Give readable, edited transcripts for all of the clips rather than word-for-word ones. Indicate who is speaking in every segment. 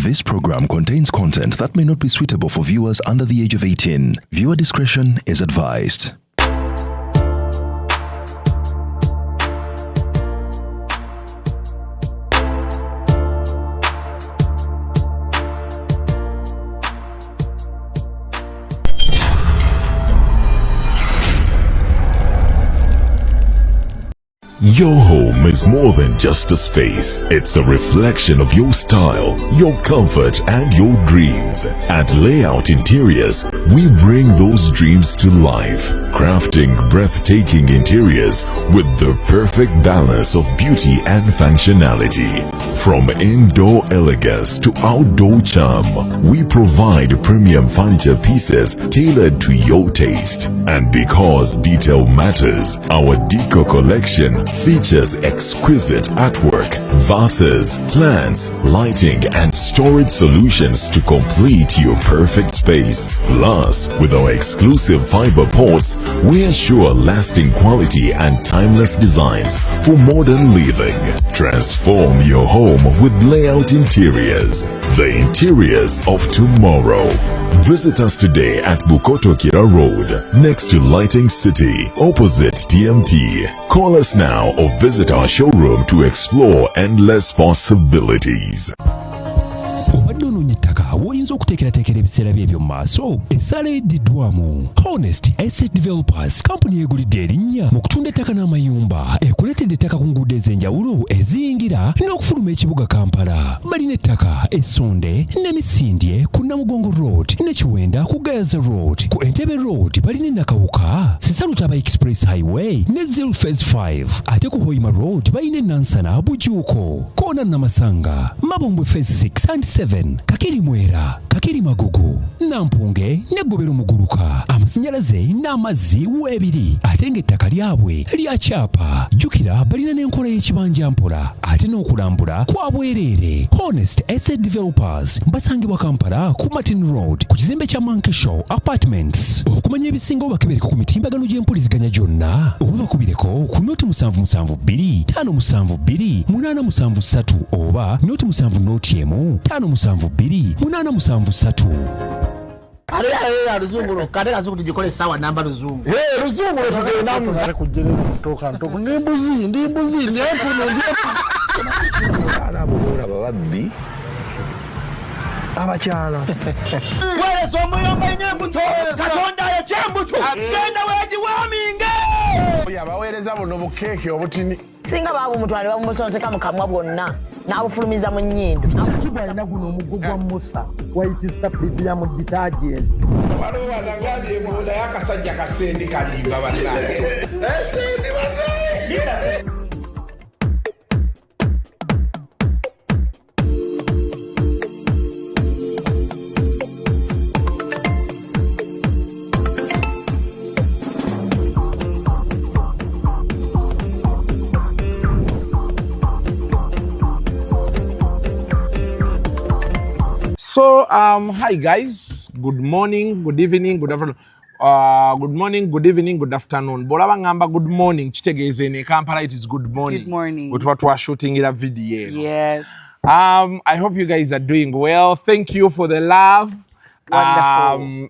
Speaker 1: This program contains content that may not be suitable for viewers under the age of 18. Viewer discretion is advised.
Speaker 2: Your home is more than just a space. It's a reflection of your style, your comfort, and your dreams. At Layout Interiors, we bring those dreams to life, crafting breathtaking interiors with the perfect balance of beauty and functionality. From indoor elegance to outdoor charm, we provide premium furniture pieces tailored to your taste. And because detail matters, our Deco collection features exquisite artwork, vases, plants, lighting, and storage solutions to complete your perfect space. Plus, with our exclusive fiber ports, we assure lasting quality and timeless designs for modern living. Transform your home with Layout Interiors, the interiors of tomorrow. Visit us today at Bukoto Kira Road, next to Lighting City, opposite TMT. Call us now or visit our showroom to explore endless possibilities.
Speaker 3: Obadde onoonya ettaka w'oyinza okuteekerateekera ebiseera bye eby'omu maaso? Essaala eddiddwamu. Honest Estate Developers, kampuni yeegulidde erinnya mu kutunda ettaka n'amayumba, ekuleetedde ettaka ku nguudo ez'enjawulo eziyingira n'okufuluma ekibuga Kampala. Balina ettaka Essonde ne Misindye ku Namugongo Road ne Kiwenda ku Gayaza Road. Ku Entebbe Road balina Nakawuka, Sisalutaba Express Highway ne Zil Phase 5. Ate ku Hoima Road balina Nansana, Bujuuko, Koona, Namasanga, Mabombwe Phase 6 and 7, Kakiri Mwera, Kakiri Magugu, Nampunge ne Gobero Muguluka. Amasannyalaze n'amazzi weebiri, ate ng'ettaka lyabwe lya kyapa. Jjukira balina n'enkola y'ekibanja mpola, ate n'okulambula kwa bwereere. Honest Estate Developers basangibwa Kampala ku Martin Road, ku kizimbe kya Monkey Show Apartments. Okumanya ebisingawo, bakebereko ku mitimbagano gy'empuliziganya gyonna oba bakubireko ku 0772 572 873 oba 070 1 572 873.
Speaker 4: Ate luzungu lwokka, ate kazungu tugikola essaawa namba luzungu.
Speaker 5: Luzungu lwetugendamu. Kujjerera ntoka ndi mbuzi, ndi mbuzi, ndi empunu, ndi
Speaker 6: Abaana abo boolaba babbi abakyala.
Speaker 4: Weereza omuyomba ina embuto, Katonda ayokya embuto, genda weegiwaaminge.
Speaker 5: Abaweereza buno bukeeke obutini.
Speaker 7: Singa baabumutwala ne babumusonseka mu kamwa bwonna n'abufulumiza mu nnyindo.
Speaker 8: Kibu alina guno omuggo gwa Musa, White Star Premium Detergent.
Speaker 9: Waliwo wanagambye mbu naye akasajja kasendi kalimba bannange, sendi bannange.
Speaker 5: So, hi guys. Good morning, good evening, good afternoon. Good morning, good evening, good afternoon. Bw'olaba ngamba good morning, kitegeeza eno e Kampala it is good morning.
Speaker 10: Good morning.
Speaker 5: Bwe tuba twashootingira video eno.
Speaker 10: Yes.
Speaker 5: I hope you guys are doing well. Thank you for the love.
Speaker 10: Wonderful.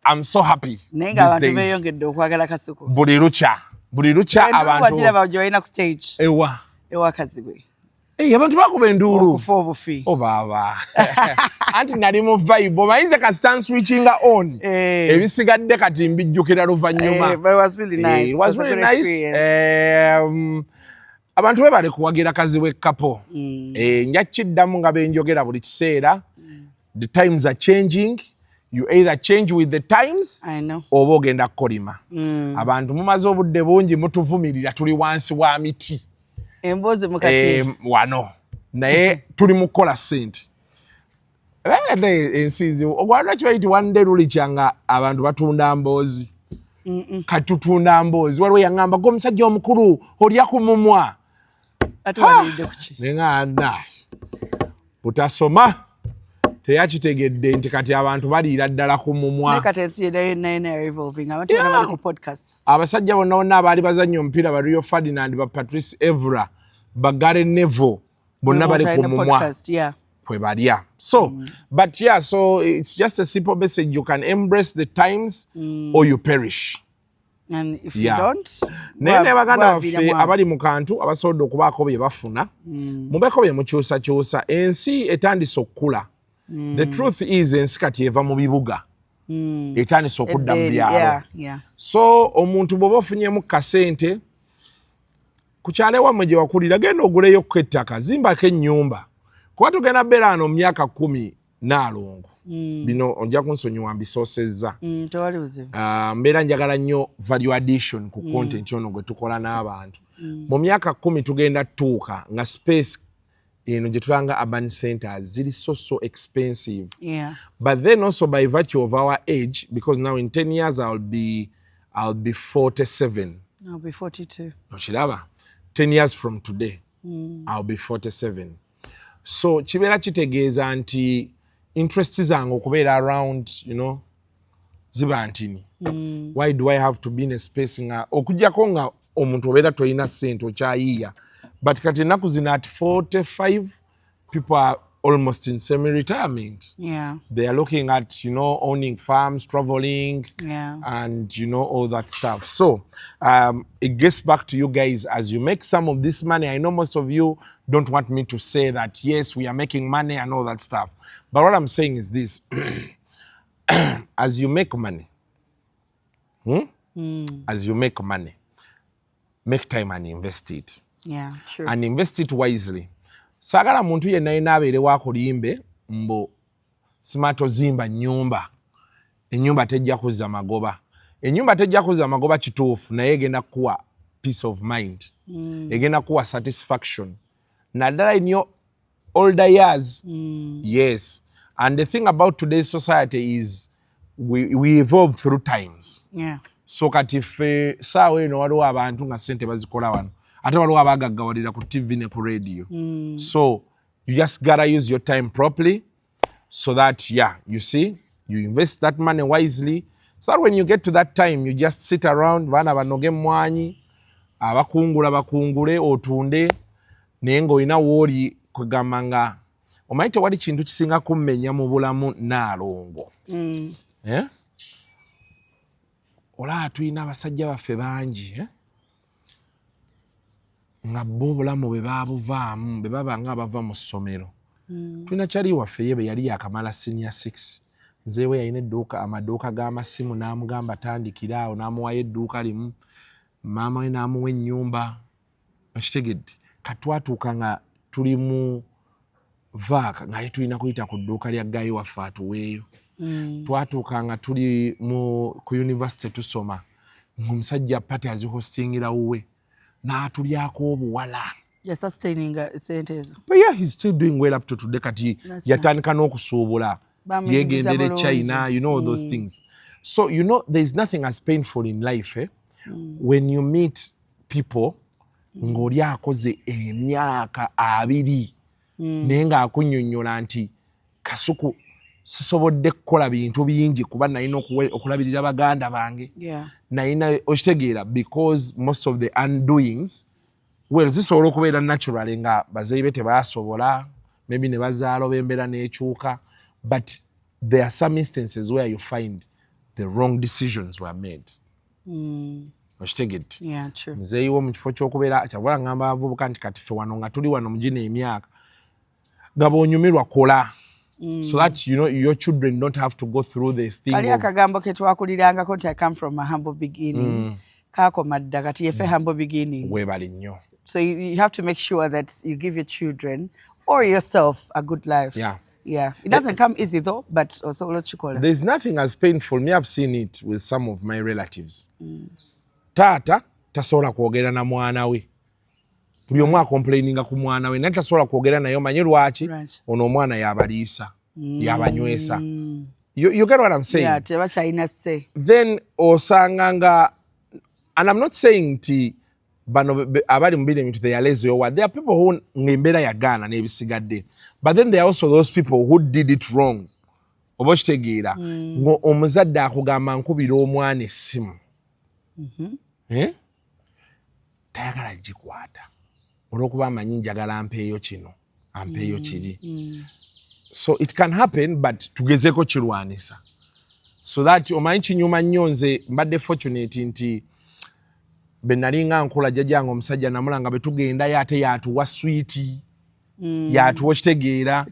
Speaker 5: I'm so happy
Speaker 10: Naye nga
Speaker 5: these
Speaker 10: abantu
Speaker 5: days.
Speaker 10: beeyongedde okwagala Kasuku.
Speaker 5: Buli lukya. Buli lukya abantu.
Speaker 10: Wagiraba gye balina ku stage
Speaker 5: Ewa.
Speaker 10: Ewa Kazibwe.
Speaker 5: Hey, abantu bakuba enduulu.
Speaker 10: Okufa obufi.
Speaker 5: Oh baaba. Anti nali mu vibe. Omanyize kasita nswitchinga on.
Speaker 10: Eh.
Speaker 5: Ebisigadde kati mbijjukira luvannyuma.
Speaker 10: Eh, but it was really nice.
Speaker 5: Eh, it was
Speaker 10: It was a
Speaker 5: really
Speaker 10: good
Speaker 5: nice.
Speaker 10: Experience.
Speaker 5: Abantu bebale kuwagira Kazibwe Kapo. Eh, nja kiddamu nga benjogera buli kiseera. The times are changing. You either change with the times
Speaker 10: I know.
Speaker 5: oba ogenda kukolima. Abantu mumaze obudde bungi mutuvumirira, tuli wansi wa miti.
Speaker 10: Emboozi mukati.
Speaker 5: Eh, wano naye tuli mu kukola ssente. Ate ensi nzibu. Lwaki bayiti one day lulikya nga abantu batunda mboozi? Kati tutunda mboozi. Waliwo yaŋŋamba, "Gwe omusajja omukulu olya ku mumwa."
Speaker 10: Ate waliridde ku ki?
Speaker 5: Neŋŋanda butasoma, teyakitegedde nti kati abantu baliira ddala ku mumwa.
Speaker 10: Naye kati ensi yonna yonna yonna revolving. Abantu bonna bali ku podcasts.
Speaker 5: Abasajja bonna bonna abaali bazannya omupiira, ba Rio Ferdinand, ba Patrice Evra, ba Gary Neville, bonna bali ku
Speaker 10: Alina
Speaker 5: mumwa.
Speaker 10: Podcast, yeah.
Speaker 5: Kwe balya. So but yeah, so it's just a simple message: you can embrace the times or you perish.
Speaker 10: And if
Speaker 5: Yeah.
Speaker 10: you don't,
Speaker 5: Naye ne baganda
Speaker 10: bwaviira
Speaker 5: baffe
Speaker 10: mwavu.
Speaker 5: Abali mu kantu abasobodde okubaako bye bafuna, mubeeko bye mukyusakyusa. Ensi etandise okukula. The truth is, ensi kati eva mu bibuga, etandise okudda mu
Speaker 10: Edda eri,
Speaker 5: byalo. So omuntu bw'oba ofunyemu kasente ku kyalo ewammwe gye wakulira, genda oguleyo ku ettaka, zimbako ennyumba, kuba tugenda beera wano mu myaka 10 naalongo. Bino ojja kunsonyiwa mbisoosezza.
Speaker 10: Tewali buzibu.
Speaker 5: Ah, mbeera njagala nnyo value addition ku content ono gwe tukola n'abantu. Mu myaka 10 tugenda tutuuka nga space eno gye tulanga urban centers ziri so so expensive. But then also by virtue of our age, because now in 10 years I'll be 47.
Speaker 10: I'll be 42.
Speaker 5: Okiraba, 10 years from today I'll be 47. So kibeera kitegeeza nti interest zange okubeera around ziba ntini. Why do I have to be in a space nga okugjako nga omuntu obeera tolina ssente okyayiiya? But kati ennaku zino at 45 people are almost in semi retirement. They are looking at owning farms, traveling and all that stuff. So it gets back to you guys as you make some of this money. I know most of you don't want me to say that yes, we are making money and all that stuff, but what I'm saying is this: as you make money, As you make money, make time and invest it
Speaker 10: Yeah, true.
Speaker 5: and invest it wisely. Saagala muntu yenna yenna abeerewo akulimbe mbu smart ozimba nnyumba, ennyumba tejja kuzza magoba. Ennyumba tejja kuzza magoba, kituufu, naye egenda kukuwa peace of mind, egenda kukuwa satisfaction, naddala in your older years. Yes, and the thing about today's society is we evolve through times. So kati ffe saawa eno waliwo abantu nga sente bazikola wano, ate waliwo abagaggawalira ku TV ne ku radio. So you just gotta use your time properly so that, yeah, you see, you invest that money wisely so that when you get to that time, you just sit around, baana banoge emmwanyi, abakungula bakungule, otunde, naye ng'olina wooli kwegamba nga omanyi tewali kintu kisinga kummenya mu bulamu naalongo. Eh? Olaba tulina abasajja baffe bangi, eh? Nga bo obulamu bwe baabuvaamu bwe baba nga bava mu ssomero. Tulina kyali waffe ye bwe yali yakamala senior six, nzeewe yalina edduuka, amaduuka g'amasimu, n'amugamba tandikira awo, n'amuwayo edduuka limu, maama we n'amuwa ennyumba. Okitegedde? Katwatuuka nga tuli mu vaaka nga ye tulina kuyita ku dduuka lya guy waffe atuweeyo. Twatuuka nga tuli mu ku university tusoma, ng'omusajja party azihostingira wuwe n'atulyako obuwala.
Speaker 10: Yasustaininga sente ezo.
Speaker 5: But yeah, he's still doing well up to today. Kati
Speaker 10: That's
Speaker 5: yatandika n'okusuubula,
Speaker 10: Bamuyingiza
Speaker 5: yegendera e
Speaker 10: bulungi.
Speaker 5: China, all those things. So there is nothing as painful in life, eh? When you meet people ng'oli akoze emyaka 20 naye ng'akunnyonnyola nti, "Kasuku, sisobodde kukola bintu bingi kuba nalina okulabirira baganda bange." Nalina, okitegeera, because most of the undoings, well, zisobola okubeera naturally nga bazeeyi be tebasobola, maybe ne bazaala oba embeera n'ekyuka, but there are some instances where you find the wrong decisions were made. Okitegedde?
Speaker 10: Yeah, true.
Speaker 5: Muzeeyi wo mu kifo ky'okubeera kyabula ngamba abavubuka nti kati ffe wano nga tuli wano mugino emyaka nga bw'onyumirwa kola so that your children don't have to go through the thing
Speaker 10: Kali
Speaker 5: of,
Speaker 10: akagambo ke twakulirangako nti "I come from a humble beginning" kakoma dda. Kati yefe humble beginning.
Speaker 5: Weebale nnyo.
Speaker 10: So you have to make sure that you give your children or yourself a good life. Yeah, it doesn't come easy though, but osobola okukikola.
Speaker 5: There's nothing as painful. Me, I've seen it with some of my relatives. Taata tasobola kwogera na mwana we. Buli omu acomplaininga ku mwana we, naye tasobola kwogera naye. Omanyi lwaki?
Speaker 10: Lwaki?
Speaker 5: Ono omwana yabaliisa, yabanywesa. You get what I'm saying?
Speaker 10: Yeah, tebakyalina say.
Speaker 5: Then osanga nga, and I'm not saying nti bano abali mu bino ebintu they are lazy or what. There are people who ng'embeera yagaana n'ebisigadde, but then there are also those people who did it wrong. Oba okitegeera, nga omuzadde akugamba, "Nkubira omwana essimu," eh? Tayagala gikwata olw'okuba amanyi njagala ampeeyo kino, ampeeyo kiri. So it can happen, but tugezeeko kirwanisa so that omanyi kinyuma nnyo. Nze mbadde fortunate nti be nalinga nkola, jjajjange omusajja namulanga bwe tugendayo, ate yatuwa swiiti, yatuwa, okitegeera,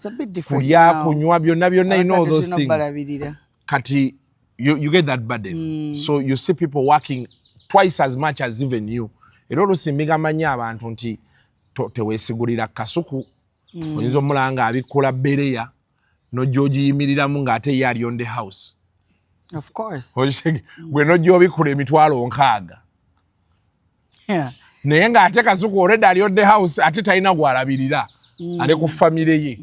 Speaker 5: kulya, kunywa, byonna byonna, you know, those things. Kati you get that burden, so you see people working twice as much as even you. Era oluusi mbigamba nnyo abantu nti teweesigulira kasuku. Oyinza omulaba nga abikkula bbereya nojja ogiyimiriramu ng'ate ye ali on the house.
Speaker 10: Of course.
Speaker 5: Gwe nojja obikkula 60,000, naye ng'ate kasuku already ali on the house, ate talina gwalabirira, ali ku famire ye,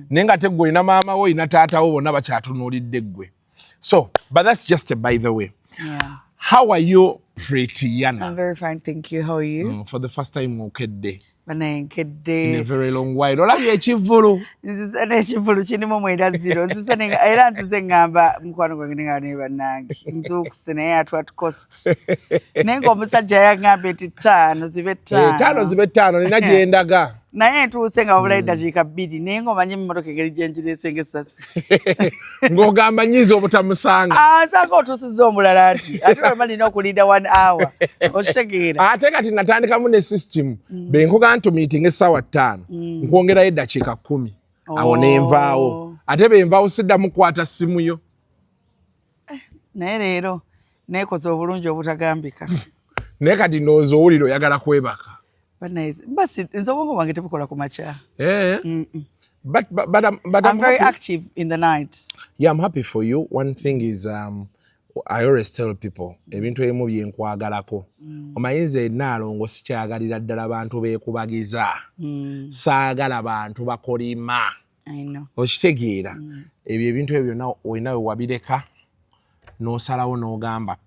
Speaker 5: naye nga ate gwe olina maama wo, olina taata wo, bonna bakyatunuulidde ggwe. So, but that's just a by the way. How are you, Pretty Yana?
Speaker 10: I'm very fine, thank you. How are you?
Speaker 5: For the first time okedde.
Speaker 10: Banaye nkedde.
Speaker 5: In a very long while. Olabye ekivvulu?
Speaker 10: Nzize n'ekivvulu kirimu 90. Nzize era nzize ŋŋamba mukwano gwange ne nga ne bannange nzuukuse, naye at what cost? Naye ng'omusajja yaŋŋambye nti 5 zibe 5.
Speaker 5: 5 zibe 5, nina gyendaga.
Speaker 10: Naye ntuuse nga wabulayo eddakiika 2, naye ng'omanyi emmotoka engeri gye ngireese ng'essasi.
Speaker 5: Ng'ogamba nyiza obutamusanga.
Speaker 10: Ah, nsanga otuusizza omulala nti ate olema nina okulinda one hour, okitegeera?
Speaker 5: Ate kati natandikamu ne system, benkuga nti meeting essaawa 5, nkwongerayo eddakiika 10 awo nenvaawo. Ate benvaawo siddamu kukwata ssimu yo.
Speaker 10: Naye leero neekoze obulungi obutagambika.
Speaker 5: Naye kati ndowooza owulira oyagala kwebaka.
Speaker 10: Banaye mbasi nze obwongo bwange tebukola ku makya.
Speaker 5: Eh. But
Speaker 10: I'm very active in the night.
Speaker 5: Yeah, I'm happy for you. One thing is, I always tell people ebintu ebimu byenkwagalako. Omanyi nze Naalongo sikyagalira ddala bantu beekubagiza. Saagala bantu bakolima.
Speaker 10: I know.
Speaker 5: Okitegeera? Ebyo ebintu ebyo byonna olina we wabireka n'osalawo n'ogamba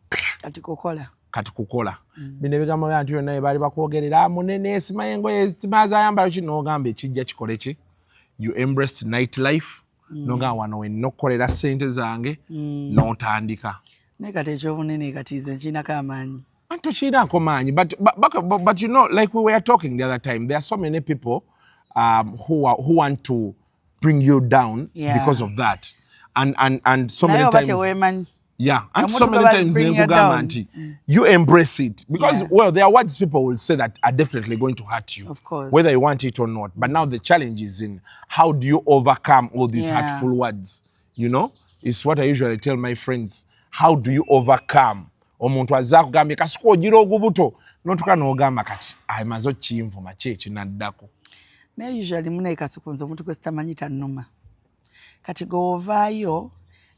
Speaker 10: Kati kukola.
Speaker 5: Kati kukola. Bino ebigambo byantu byonna bye baali bakwogerera, munene, simanyi engoye zayambala ki, n'ogamba ekijja kikole ki. You embrace night life, n'ogamba wano wenna okukolera ssente zange, n'otandika.
Speaker 10: Naye kati ekyobunene kati nze nkiinako amaanyi.
Speaker 5: Tokiinaako maanyi, but you know, like we were talking the other time, there are so many people who want to bring you down because of that, and so many times
Speaker 10: teweemanyi.
Speaker 5: Yeah, and so many times nenkugamba nti you embrace it because well, there are words people will say that are definitely going to hurt you,
Speaker 10: Of course,
Speaker 5: whether you want it or not. But now the challenge is in how do you overcome all these hurtful words. It's what I usually tell my friends: how do you overcome omuntu azze akugambye kasuku ogira ogubuto, notuka n'ogamba kati amaze okinvuma, ki ekinaddako?
Speaker 10: Naye usually munaye Kasuku, nze omuntu gwe sitamanyi tannuma. Kati gwe ovaayo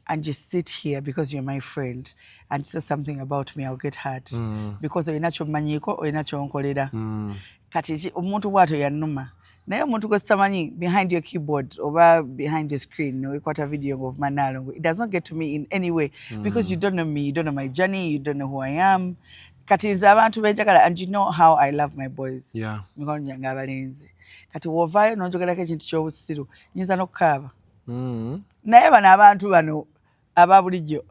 Speaker 10: and you sit here because you're my friend and say something about me, I'll get hurt because olina kyommanyiiko, olina kyonkolera. Kati omuntu bw'atyo yannuma, naye omuntu gwe sitamanyi behind your keyboard oba behind your screen newekwata video ng'ovuma Naalongo, it does not get to me in any way because you don't know me, you don't know my journey, you don't know who I am. Kati nze abantu benjagala, and you know how I love my boys, mikwano gyange abalenzi, kati wovaayo n'onjogerako ekintu ky'obusiru nyinza n'okukaaba. Naye bano abantu bano aba bulijjo,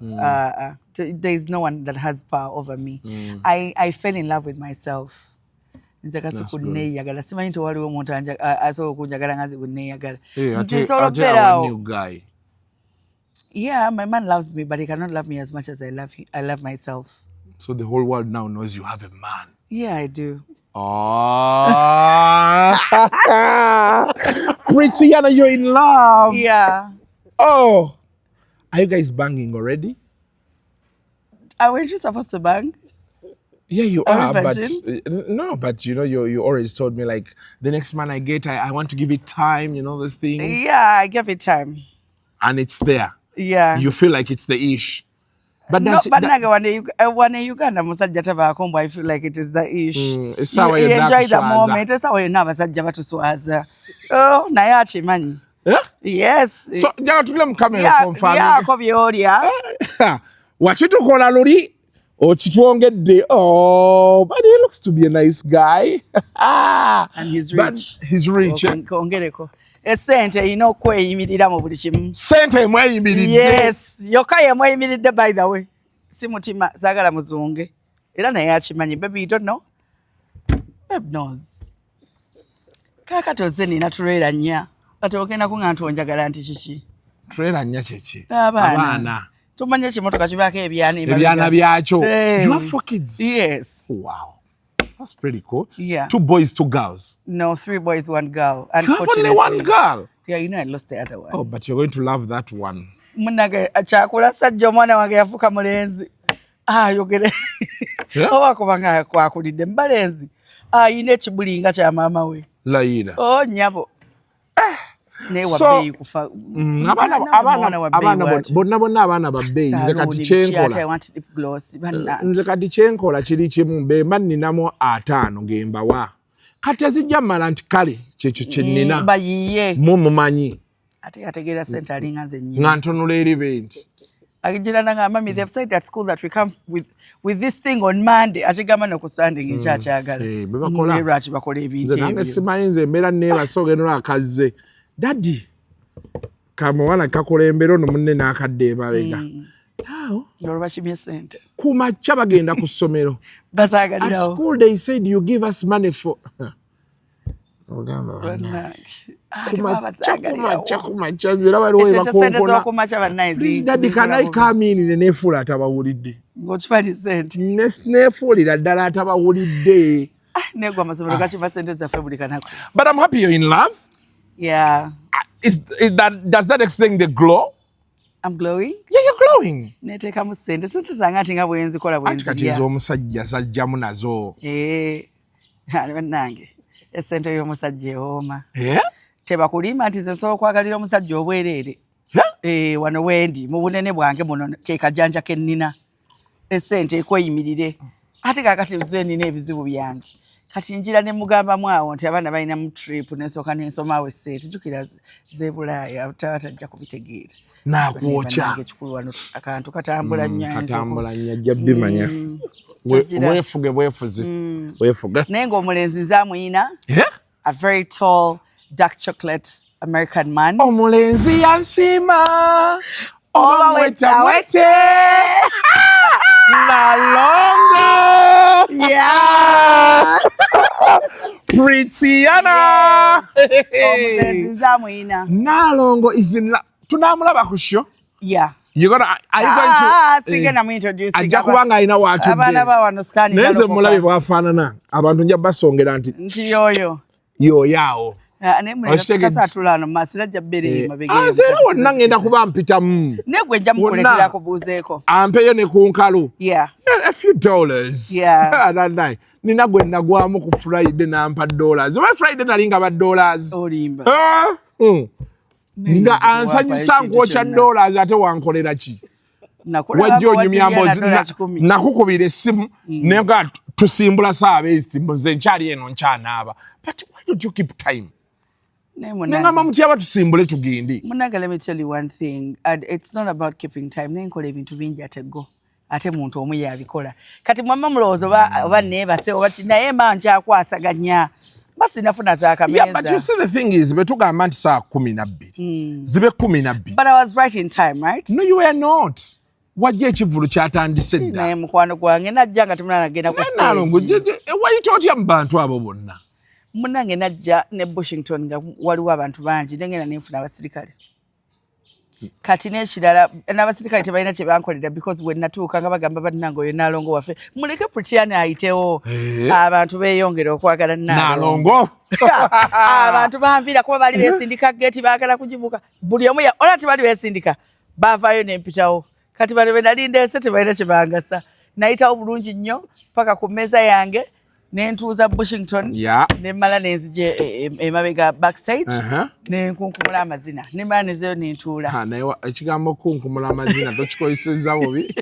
Speaker 10: there is no one that has power over me. I fell in love with myself. Nze Kasuku neeyagala, simanyi nti waliwo omuntu asobola okunjagala nga nze bwe neeyagala. Nti nsobola okubeeraawo. Yeah, my man loves me, but he cannot love me as much as I love him, I love myself.
Speaker 5: So the whole world now knows you have a man.
Speaker 10: Yeah, I do.
Speaker 5: Oh, Pretty you're in love.
Speaker 10: Yeah.
Speaker 5: Oh, are you guys banging already?
Speaker 10: Are you supposed to bang?
Speaker 5: Yeah, you
Speaker 10: Are
Speaker 5: are,
Speaker 10: we
Speaker 5: but
Speaker 10: virgin?
Speaker 5: No, but you know, you always told me like the next man I get, I want to give it time, those things,
Speaker 10: Yeah, I give it time.
Speaker 5: And it's there.
Speaker 10: Yeah.
Speaker 5: You feel like it's the ish, but
Speaker 10: No,
Speaker 5: that's
Speaker 10: but nange wane Uganda musajja tabaako mbu I feel like it is the ish.
Speaker 5: Essaawa
Speaker 10: You
Speaker 5: yonna
Speaker 10: enjoy the
Speaker 5: akuswaza.
Speaker 10: moment. Essaawa yonna abasajja batuswaza. Oh, naye akimanyi.
Speaker 5: Eh?
Speaker 10: Yes.
Speaker 5: So njagala tubule mu kamera confirm.
Speaker 10: Lyako by'olya.
Speaker 5: Wakitukola luli okitwongedde. Oh, but he looks to be a nice guy.
Speaker 10: And he's
Speaker 5: But
Speaker 10: rich.
Speaker 5: He's rich, eh?
Speaker 10: Kongereko. Esente erina okweyimirira mu buli kimu.
Speaker 5: Sente emweyimiridde.
Speaker 10: Yes, yokka yemweyimiridde. By the way, si mutima, saagala muzunge. Era naye akimanyi. Baby, you don't know? Babe knows. Kaakati ozze nina tuleera nnya. Kati ogenda kuŋa nti onjagala nti kiki?
Speaker 5: Trailer nnya kyeki?
Speaker 10: Abaana. Tumanye ekimotoka kibaako ebyana.
Speaker 5: Ebyana byakyo. You have four kids?
Speaker 10: Yes.
Speaker 5: Wow. That's pretty cool.
Speaker 10: Yeah.
Speaker 5: Two boys, two girls.
Speaker 10: No, three boys, one girl.
Speaker 5: You have only one girl.
Speaker 10: Yeah, you know I lost the other one.
Speaker 5: Oh, but you're going to love that one.
Speaker 10: Munange kyakula sajja, omwana wange yafuuka mulenzi. Ayogere. Oba kubanga kwakulidde mu balenzi. Ayina ekibuli nga kya maama we.
Speaker 5: Layira.
Speaker 10: Oh, nnyabo. Naye wabbeeyi kufa.
Speaker 5: Abaana bonna bonna, abaana babbeeyi. Nze kati kyenkola, nze kati kyenkola kiri kimu, bemba nninamu 50 gembawa. Kati ezijja mmala nti kale kyekyo kye nnina.
Speaker 10: Bayiye.
Speaker 5: Mu mumanyi.
Speaker 10: Ate yategeera ssente alinga nze nnyini.
Speaker 5: Nga ntunula eri be nti.
Speaker 10: Agira nanga, "Mummy, they've said at school that we come with this thing on Monday." Akigamba no ku Sunday ng'ekyakyagala.
Speaker 5: Eh, bwe bakola.
Speaker 10: Lwaki bakola ebintu
Speaker 5: Nze nange
Speaker 10: ebyo?
Speaker 5: simanyi, nze embeera neebase, ogenda akazze. Daddy, kamuwala kakulembera ono munne n'akadde emabega.
Speaker 10: Olwo bakimye ssente.
Speaker 5: Ku makya bagenda ku ssomero. At
Speaker 10: Basaagalirawo.
Speaker 5: school they said you give us money for. Ogamba bannange.
Speaker 10: Bannange. Ate
Speaker 5: Kumakya,
Speaker 10: baba
Speaker 5: kumakya, kumakya, nze era waliwo
Speaker 10: Ekyo sente
Speaker 5: ebakonkona.
Speaker 10: z'okumakya bannaye.
Speaker 5: "Please, daddy, can I come in?" Ne neefuula atabawulidde.
Speaker 10: Ng'okimanyi sente.
Speaker 5: Neefuulira ddala atabawulidde.
Speaker 10: Negwa amasomero gakima sente zaffe buli kanaku.
Speaker 5: But I'm happy you're in love.
Speaker 10: Yeah.
Speaker 5: Does that explain the glow?
Speaker 10: I'm glowing.
Speaker 5: Yeah, you're glowing.
Speaker 10: Neteekamu sente, sente zange ati nga bwenzikola.
Speaker 5: Anti kati
Speaker 10: bwenzirya.
Speaker 5: ez'omusajja zajjamu nazo.
Speaker 10: Eh, bannange, esente y'omusajja ewooma.
Speaker 5: Eh?
Speaker 10: Tebakulimba nti nze nsobola okwagalira omusajja obwereere.
Speaker 5: Yeah?
Speaker 10: Eh, wano wendi mu bunene bwange muno ke kajanja ke nnina, esente ekweyimirire. Ate kakati nze nina ebizibu byange, kati njira ne mugambamu awo nti abaana balina mu trip, nensooka nensomaawo esente, jjukira z'ebulaaya taba tajja kubitegeera.
Speaker 5: Nakwokya.
Speaker 10: Bannange, ekikulu wano akantu katambula nnyo, ayinza
Speaker 5: Katambula nnyo, ajja bimanya.
Speaker 10: Togira.
Speaker 5: Weefuge bwefuzi, weefuge.
Speaker 10: Naye ng'omulenzi nze amuyina.
Speaker 5: Yeah?
Speaker 10: A very tall dark chocolate American man.
Speaker 5: Omulenzi yansiima.
Speaker 10: Oba weta wete.
Speaker 5: Nalongo.
Speaker 10: Yeah.
Speaker 5: Pritiana.
Speaker 10: Omulenzi nze amuyina.
Speaker 5: Nalongo is in tunamulaba ku show.
Speaker 10: Yeah.
Speaker 5: You gonna, are you going to
Speaker 10: Ah, sigenda mu introduce.
Speaker 5: Ajja kuba nga alina waatudde.
Speaker 10: Abaana ba wano Stan.
Speaker 5: Naye nze mulabe bwafaanana, abantu nja basongera nti
Speaker 10: nti yoyo.
Speaker 5: Yoyo awo.
Speaker 10: Ah, naye muleka.
Speaker 5: Okitegedde?
Speaker 10: Tasatula ano maaso, era ajja bbeere emabega.
Speaker 5: Ah, nze era wonna ngenda kuba mpitamu.
Speaker 10: Naye gwe nja mukuleetera kubuuzeeko.
Speaker 5: Ampeyo ne ku nkalu. A few dollars.
Speaker 10: Yeah.
Speaker 5: Nanaye nina gwe nagwamu ku Friday nampa dollars, oba Friday nali nga ba dollars.
Speaker 10: Olimba.
Speaker 5: Ah, Nga ansanyusa nkwokya dollars, ate wankolera ki? Wajja onyumya mboozi, nakukubira essimu nenga tusimbula saabeezi, nze nkyali eno nkyanaaba. But why don't you keep time? Nengamba mutyaba tusimbule tugende.
Speaker 10: Munange, let me tell you one thing, and it's not about keeping time. Naye nkola ebintu bingi ate go ate muntu omu yabikola. Kati mwamma mulowooza oba neebase oba ki, naye mba nkyakwasaganya, mba sinafuna
Speaker 5: Yeah, but you
Speaker 10: zakameeza.
Speaker 5: see, the thing is, betugamba nti saa 12 zibe 12.
Speaker 10: But I was right in time, right?
Speaker 5: No, you were not. Wajja ekivvulu kyatandise dda.
Speaker 10: Naye mukwano gwange najja nga temulala genda ku
Speaker 5: Nalongo,
Speaker 10: stage.
Speaker 5: wayita otya mu bantu abo bonna?
Speaker 10: Munange, najja ne Bushington nga waliwo abantu bangi, nengenda nenfuna abasirikale. Kati n'ekirala, n'abasirikale tebalina kye bankolera because we natuuka nga bagamba, "Bannange, oyo Naalongo waffe, muleke Pritiana ayitewo."
Speaker 5: Eh.
Speaker 10: Abantu beeyongera okwagala Naalongo.
Speaker 5: Nalongo.
Speaker 10: Abantu banviira kuba bali beesindika geti, baagala kugibuka buli omu ola tebali beesindika, baavaayo nempitawo. Kati bano be nali ndeese tebalina kye bangasa. Nayitawo bulungi nnyo paka ku mmeeza yange nentuuza Bushington. Nemmala nenzija emabega backstage. Nenkunkumula amazina, nemmala nezeyo nentuula.
Speaker 5: Ha, naye ekigambo kunkumula amazina tokikozesezza bubi,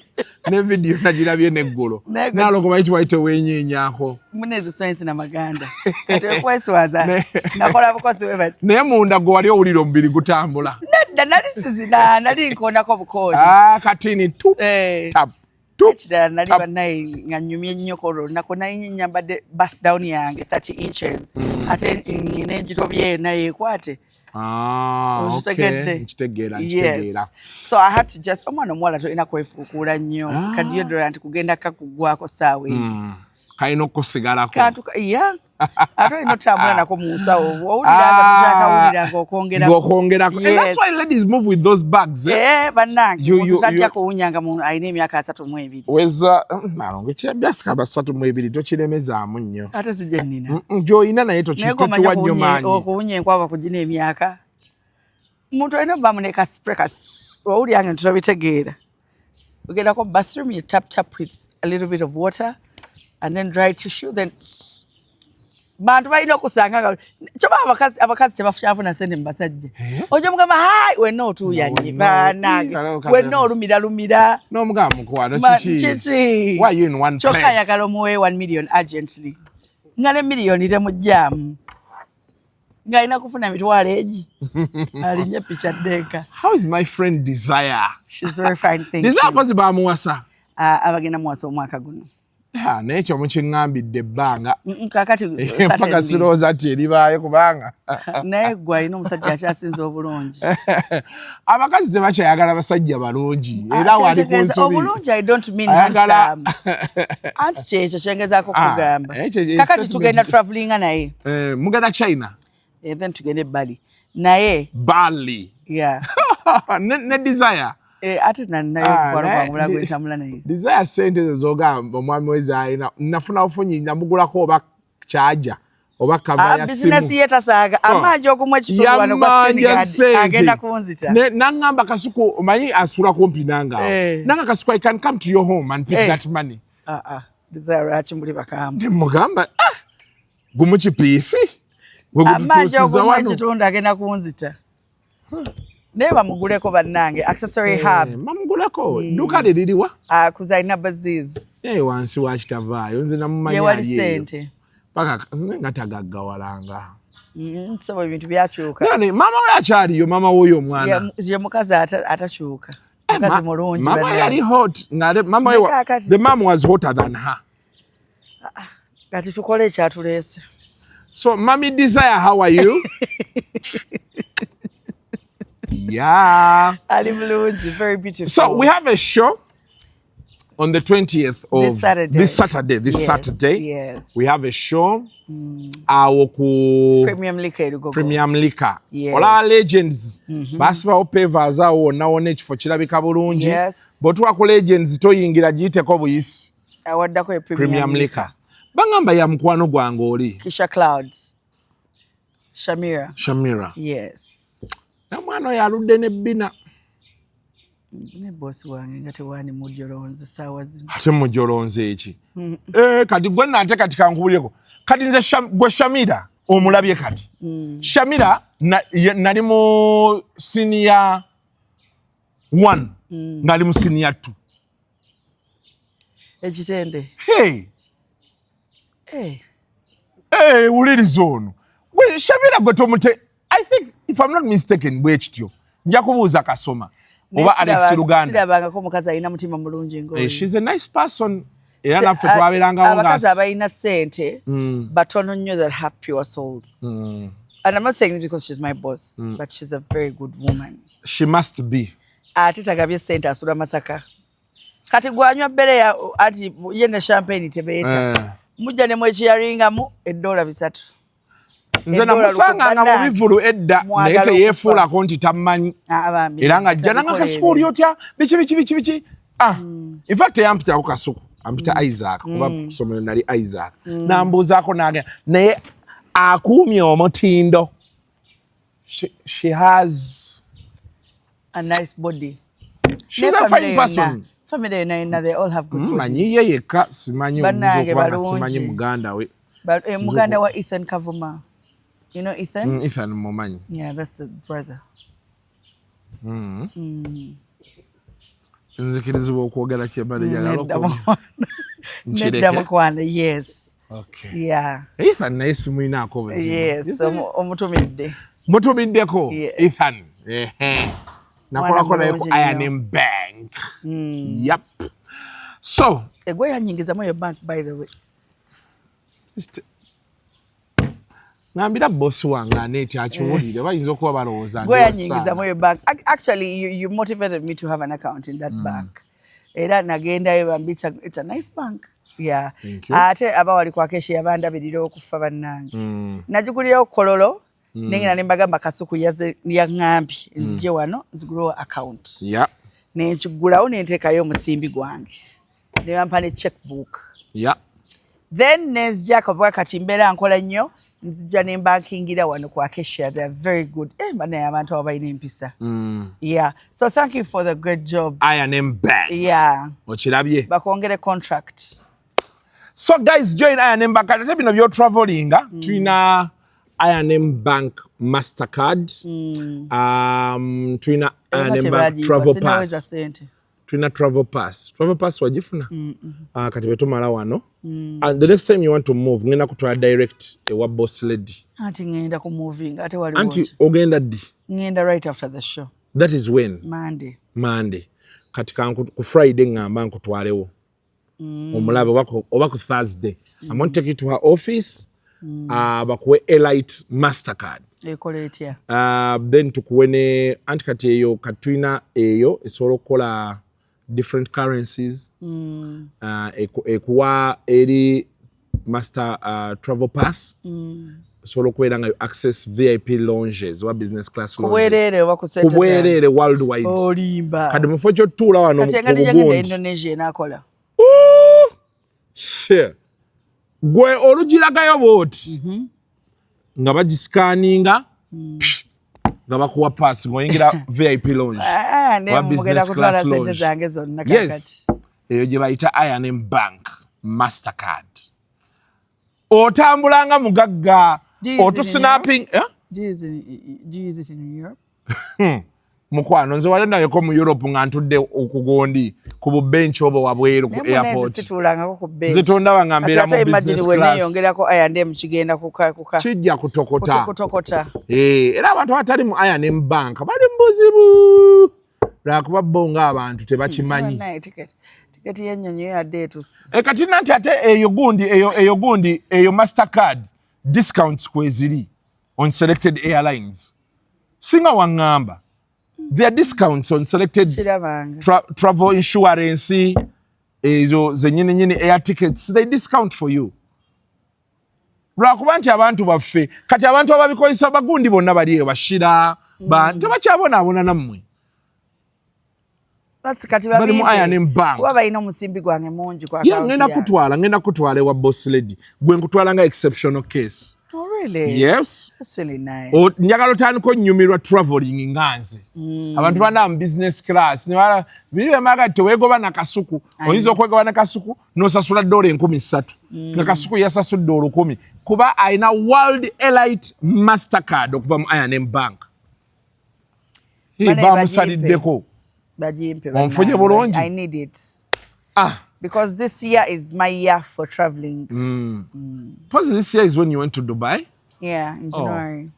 Speaker 5: ne vidiyo nagirabye neggulo. Nalongo, bayiti wali teweenyeenyako.
Speaker 10: Munezi science na maganda, kati okweswaza nakola bukozi bwe bati.
Speaker 5: Naye munda gwe wali owulira omubiri gutambula?
Speaker 10: Nedda, nali sizina, nali nkondako bukozi.
Speaker 5: Ah, katini tu.
Speaker 10: Eh.
Speaker 5: Tap tu.
Speaker 10: Ekirala nali
Speaker 5: Tap.
Speaker 10: bannaye nga nnyumye nnyo ku olwo olunaku, naye nyambadde bust down yange 30 inches, ate nina enjitobye naye ekwate.
Speaker 5: Ah, okay.
Speaker 10: Okitegedde?
Speaker 5: Nkitegeera.
Speaker 10: Yes.
Speaker 5: Nkitegeera.
Speaker 10: So I had to just, omwana omuwala tolina kwefuukuula nnyo.
Speaker 5: Ah.
Speaker 10: Ka deodorant kugenda kakugwako saawa eyo.
Speaker 5: Kalina okusigalako.
Speaker 10: Kantu ya ate olina otambula nako mu nsawo, owulira nga tokyakawulira ng'okwongerako.
Speaker 5: Ng'okwongerako. And that's why ladies move with those bags, eh?
Speaker 10: Eh, bannange, omuntu tajja kuwunya nga alina emyaka 32.
Speaker 5: Weza nalongo ekyemyaka 32 tokiremezaamu nnyo.
Speaker 10: Ate sijja nnina.
Speaker 5: Gy'olina naye
Speaker 10: Naye gomanya
Speaker 5: tokiwa nnyo maanyi.
Speaker 10: Okuwunya enkwava kugina emyaka, omuntu olina obbamu ne ka spray ka owulira nga ntitobitegeera. Ogendako mu bathroom, you tap tap with a little bit of water and then dry tissue, then tss. Bantu balina okusanga nga kyoba abakazi tebakyafuna sente mu basajja. Ojja mugamba, "Hi," wenna otuuyanye, bannange, wenna olumira lumira.
Speaker 5: N'omugamba, "Mukwano, kiki?"
Speaker 10: Kiki?
Speaker 5: Why you in one
Speaker 10: Kyokka
Speaker 5: place?
Speaker 10: ayagala omuwe 1 million urgently, nga ne miliyoni temugyamu, ng'alina kufuna mitwalo egi alinye picha ddeeka.
Speaker 5: How is my friend Desire?
Speaker 10: She's very fine, thank
Speaker 5: Desire
Speaker 10: you.
Speaker 5: Kozi bamuwasa?
Speaker 10: Abagenda muwasa omwaka guno.
Speaker 5: Ha, naye ekyo mukiŋŋambidde ebbanga.
Speaker 10: Kakati
Speaker 5: Mpaka
Speaker 10: certainly.
Speaker 5: sirowooza nti eribaayo kubanga
Speaker 10: Naye gwe alina omusajja akyasinza obulungi.
Speaker 5: Abakazi tebakyayagala basajja balungi era wali ku
Speaker 10: Kyentegeeza,
Speaker 5: nsobi.
Speaker 10: Obulungi, I don't mean
Speaker 5: Ayagala-
Speaker 10: handsome. Anti kyekyo kyengezaako
Speaker 5: Ah,
Speaker 10: kugamba.
Speaker 5: ekyo
Speaker 10: Kakati
Speaker 5: statement-
Speaker 10: tugenda travelinga naye.
Speaker 5: Eh, mugenda China?
Speaker 10: Then tugende Bali naye.
Speaker 5: Bali?
Speaker 10: Yeah.
Speaker 5: Ne Desire?
Speaker 10: Eh, ate nayo
Speaker 5: Ah,
Speaker 10: mukwano
Speaker 5: naye
Speaker 10: gwange mulala gwentambula naye.
Speaker 5: Desire sente ezo zogamba omwami we zaalina, nafuna bufunyi, namugulako oba kyaja oba cover ya simu.
Speaker 10: Bizinesi ye tasaaga. Amanja ogumu ekitundu wano gwa
Speaker 5: Yamanja
Speaker 10: screen guard,
Speaker 5: sente.
Speaker 10: agenda kunzita.
Speaker 5: Naŋŋamba, "Kasuku," omanyi asula kumpi nange awo.
Speaker 10: Eh.
Speaker 5: Nanga, "Kasuku, I can come to your home and pick
Speaker 10: Eh.
Speaker 5: that money."
Speaker 10: Ah, ah, Desire, lwaki muli bakambwe?
Speaker 5: Nemugamba, "Ah, gumu kipiisi gwe
Speaker 10: Amanja
Speaker 5: gututuusiza
Speaker 10: ogumu
Speaker 5: wano."
Speaker 10: ekitundu agenda kunzita. Naye bamuguleko bannange, Accessory Hub.
Speaker 5: Eh, bamuguleko. Dduuka lye liriwa?
Speaker 10: Ah, kuzaina Baziz.
Speaker 5: Eh, wansi wakitavaayo nze namumanyi.
Speaker 10: Yewali
Speaker 5: Ali eyo.
Speaker 10: sente.
Speaker 5: Paka nga tagaggawalanga.
Speaker 10: Sebo, ebintu byakyuka.
Speaker 5: Naye maama we akyaliyo, maama w'oyo omwana?
Speaker 10: Ye mukazi atakyuka, mukazi mulungi.
Speaker 5: Mama
Speaker 10: Bannange.
Speaker 5: yali hot nga mama we
Speaker 10: Naye kaakati-
Speaker 5: the mom was hotter than her.
Speaker 10: Kati tukole ekyatuleese.
Speaker 5: So Mommy Desire, how are you? Yeah.
Speaker 10: Ali bulungi, very beautiful.
Speaker 5: So we have a show on the 20th of
Speaker 10: This Saturday.
Speaker 5: This Saturday, this Saturday. We have a show awo ku
Speaker 10: Premium Liquor e Lugogo.
Speaker 5: Premium Liquor.
Speaker 10: Yes.
Speaker 5: Olaba Legends basibawo pavers awo wonna wonna, ekifo kirabika bulungi. Bw'otuwa ku Legends toyingira, giyiteko buyisi.
Speaker 10: Awaddako e
Speaker 5: Premium
Speaker 10: Premium
Speaker 5: Liquor. Bangamba ya mukwano gwange oli.
Speaker 10: Kisha Clouds Shamira.
Speaker 5: Shamira.
Speaker 10: Yes.
Speaker 5: Omwana oyo aludde n'ebbina.
Speaker 10: Ne bosi wange nga tewani mujolonze saawa zino.
Speaker 5: Ate mujolonze eki? Eh, kati gwe nate kati kankubulireko kati nze gwe Shamira omulabye kati. Shamira nali mu senior one, ngali mu senior two.
Speaker 10: Ekitende?
Speaker 5: Hey.
Speaker 10: Eh.
Speaker 5: Hey, wuliriza ono gwe Shamira gwe tomute. I think, if I'm not mistaken, bwe kityo, nja kubuuza Kasoma oba Alex Luganda.
Speaker 10: Sirabangako omukazi alina mutima mulungi ng'oyo.
Speaker 5: Eh, she's a nice person era naffe twabeerangawo.
Speaker 10: Abakazi abalina ssente batono nnyo that have pure souls. And I'm not saying this because she's my boss, but she's a very good woman.
Speaker 5: She must be.
Speaker 10: Ate tagabye ssente, asula Masaka. Kati gwanywa bbereya ati ye ne champagne tebeeta.
Speaker 5: Eh.
Speaker 10: Mujja ne mwekiyaringamu eddoola 300.
Speaker 5: Nze
Speaker 10: Eddoola
Speaker 5: namusanganga mu
Speaker 10: 1000.
Speaker 5: bivulu edda naye
Speaker 10: Mwagala.
Speaker 5: Teyeefuulako nti tammanyi.
Speaker 10: Ah, bambi,
Speaker 5: Era nga ajja nanga,
Speaker 10: tabikola
Speaker 5: "Kasuku, oli
Speaker 10: ebyo.
Speaker 5: otya? Biki biki biki biki?" Ah, in fact teyampitako Kasuku, ampita Isaac kuba ku ssomero nali Isaac. Nambuuzaako nagenda naye akuumye omutindo. She has
Speaker 10: A nice body.
Speaker 5: She's
Speaker 10: Ne
Speaker 5: a
Speaker 10: family
Speaker 5: fine
Speaker 10: yonna.
Speaker 5: person.
Speaker 10: Family yonna yonna, they all have good bodies.
Speaker 5: Manyi ye yekka simanyi, oyinza
Speaker 10: Bannange
Speaker 5: okuba nga
Speaker 10: balungi.
Speaker 5: simanyi muganda we.
Speaker 10: But muganda wa Ethan Kavuma. You know Ethan?
Speaker 5: Ethan mumanyi.
Speaker 10: Yeah, that's the brother.
Speaker 5: Nzikirizibwa okwogera kyembadde njagala
Speaker 10: Nedda
Speaker 5: okwogera?
Speaker 10: mukwano.
Speaker 5: Nkireke?
Speaker 10: Nedda mukwano, yes.
Speaker 5: Okay.
Speaker 10: Yeah.
Speaker 5: Ethan naye simulinaako buzibu.
Speaker 10: Yes, omutumidde.
Speaker 5: Mutumiddeko.
Speaker 10: Yes.
Speaker 5: Ethan. Ehe. Nakolako naye ku
Speaker 10: Mulungi nnyo.
Speaker 5: I&M Bank. Yep. So
Speaker 10: Egwe yanyingizamu eyo bank, by the way.
Speaker 5: Ngambira bosi wange aneeti akiwulire, bayinza okuba balowooza ndi
Speaker 10: Gwe
Speaker 5: wa
Speaker 10: yanyingizamu
Speaker 5: Saana.
Speaker 10: eyo bank. Actually, you motivated me to have an account in that bank. Era nagendayo bambi, it's a nice bank. Yeah.
Speaker 5: Thank you.
Speaker 10: Ate aba wali kwa Acacia yabandabirira okufa bannange. Nagigulirawo Kololo nengenda ne mbagamba Kasuku yaze yaŋŋambye nzije wano nzigulewo account. Nenkigulawo nenteekayo omusimbi gwange. Ne bampa ne checkbook. Then nenzija akavuga kati mbeera nkola nnyo, nzija ne mbankingira wano ku Acacia. They are very good. Eh, banaye abantu abo balina empisa. Yeah. So thank you for the great job.
Speaker 5: I&M Bank. Okirabye?
Speaker 10: Bakwongere contract.
Speaker 5: So guys, join I&M Bank. Ate bino byotravelinga, tulina I&M Bank Mastercard, tulina I&M Bank Travel
Speaker 10: Sinaweza
Speaker 5: Pass.
Speaker 10: sente.
Speaker 5: Tulina Travel Pass. Travel Pass wagifuna? Kati bwetumala wano, and the next time you want to move, ngenda kutwala direct ewa boss lady.
Speaker 10: Anti ngenda ku moving ate waliwo
Speaker 5: Anti
Speaker 10: ki?
Speaker 5: Ogenda ddi?
Speaker 10: Ngenda right after the show.
Speaker 5: That is when?
Speaker 10: Monday.
Speaker 5: Monday. Kati ku Friday ngamba nkutwalewo omulabe oba ku Thursday. I'm going to take you to her office, bakuwe Elite Mastercard.
Speaker 10: Ekola etya?
Speaker 5: Then tukuwe ne anti kati eyo kati tulina eyo esobola okukola different currencies. Ekuwa eri master travel pass, osobola okubeera nga you access VIP lounges oba business class
Speaker 10: Ku
Speaker 5: lounges.
Speaker 10: bwereere oba ku
Speaker 5: Ku
Speaker 10: sente zange?
Speaker 5: bwereere, worldwide.
Speaker 10: Olimba.
Speaker 5: Kati mu kifo ky'otutuula wano
Speaker 10: Kati
Speaker 5: mu
Speaker 10: engeri gyengenda
Speaker 5: bugundi
Speaker 10: Indonesia enaakola?
Speaker 5: Se gwe olugiragayo bwoti nga bagisikaninga, nga bakuwa pass ng'oyingira VIP lounge
Speaker 10: Ah,
Speaker 5: oba
Speaker 10: ne mugenda
Speaker 5: business
Speaker 10: kutwala
Speaker 5: class
Speaker 10: sente
Speaker 5: lounge.
Speaker 10: zange zonna kakati.
Speaker 5: Yes, eyo gye bayita I&M Bank Mastercard. Otambula nga mugagga.
Speaker 10: Do you use it in
Speaker 5: Otusnapping, eh?
Speaker 10: Do you use it in Europe?
Speaker 5: Mukwano, nze wali nayeko mu Europe nga ntudde okugondi ku bubenchi obwo wabweru ku
Speaker 10: Naye munenze
Speaker 5: airport.
Speaker 10: situulangako ku bench.
Speaker 5: Nze tondaba nga mbeera
Speaker 10: Kati ate
Speaker 5: mu
Speaker 10: imagine
Speaker 5: business
Speaker 10: bwe
Speaker 5: class.
Speaker 10: neeyongerako I&M kigenda kuka
Speaker 5: Kijja kutokota.
Speaker 10: Kutokota.
Speaker 5: Eh, era abantu abatali mu I&M Bank bali mu buzibu lwakuba bo ng'abantu tebakimanyi.
Speaker 10: Banaye, tiketi y'ennyonyi yo yadde etuse.
Speaker 5: E, kati nanti ate eyo gundi eyo Mastercard discounts kweziri on selected airlines. Singa waŋŋamba there are discounts on selected
Speaker 10: Kirabanga.
Speaker 5: Travel insurance ezo zenyini nyini, air tickets they discount for you lwakuba nti abantu baffe kati abantu ababikozesa bagundi bonna bali eyo bashira ba tebakyabonaabona nammwe.
Speaker 10: That's kati
Speaker 5: Bali mu
Speaker 10: babimpe.
Speaker 5: I&M Bank.
Speaker 10: Kuba balina omusimbi gwange mungi ku
Speaker 5: Ye
Speaker 10: account
Speaker 5: ngenda
Speaker 10: yange.
Speaker 5: kutwala ewa boss lady. Gwe nkutwala nga exceptional case.
Speaker 10: Oh, really?
Speaker 5: Yes.
Speaker 10: That's really nice.
Speaker 5: Njagala otandika onnyumirwa traveling nga nze. Abantu bana mu business class ne biri bemaga teweegoba na Kasuku. Oyinza okwegoba na Kasuku n'osasula $3,000 nga Kasuku yasasudde 1,000 kuba alina World Elite Mastercard okuva mu I&M Bank. Hey,
Speaker 10: Banaye.
Speaker 5: bamusaliddeko.
Speaker 10: Bagimpe.
Speaker 5: Onfunye
Speaker 10: Bannange.
Speaker 5: bulungi?
Speaker 10: I need it.
Speaker 5: Ah.
Speaker 10: Because this year is my year for traveling.
Speaker 5: Plus this year is when you went to Dubai.
Speaker 10: Yeah, in
Speaker 5: Oh.
Speaker 10: January.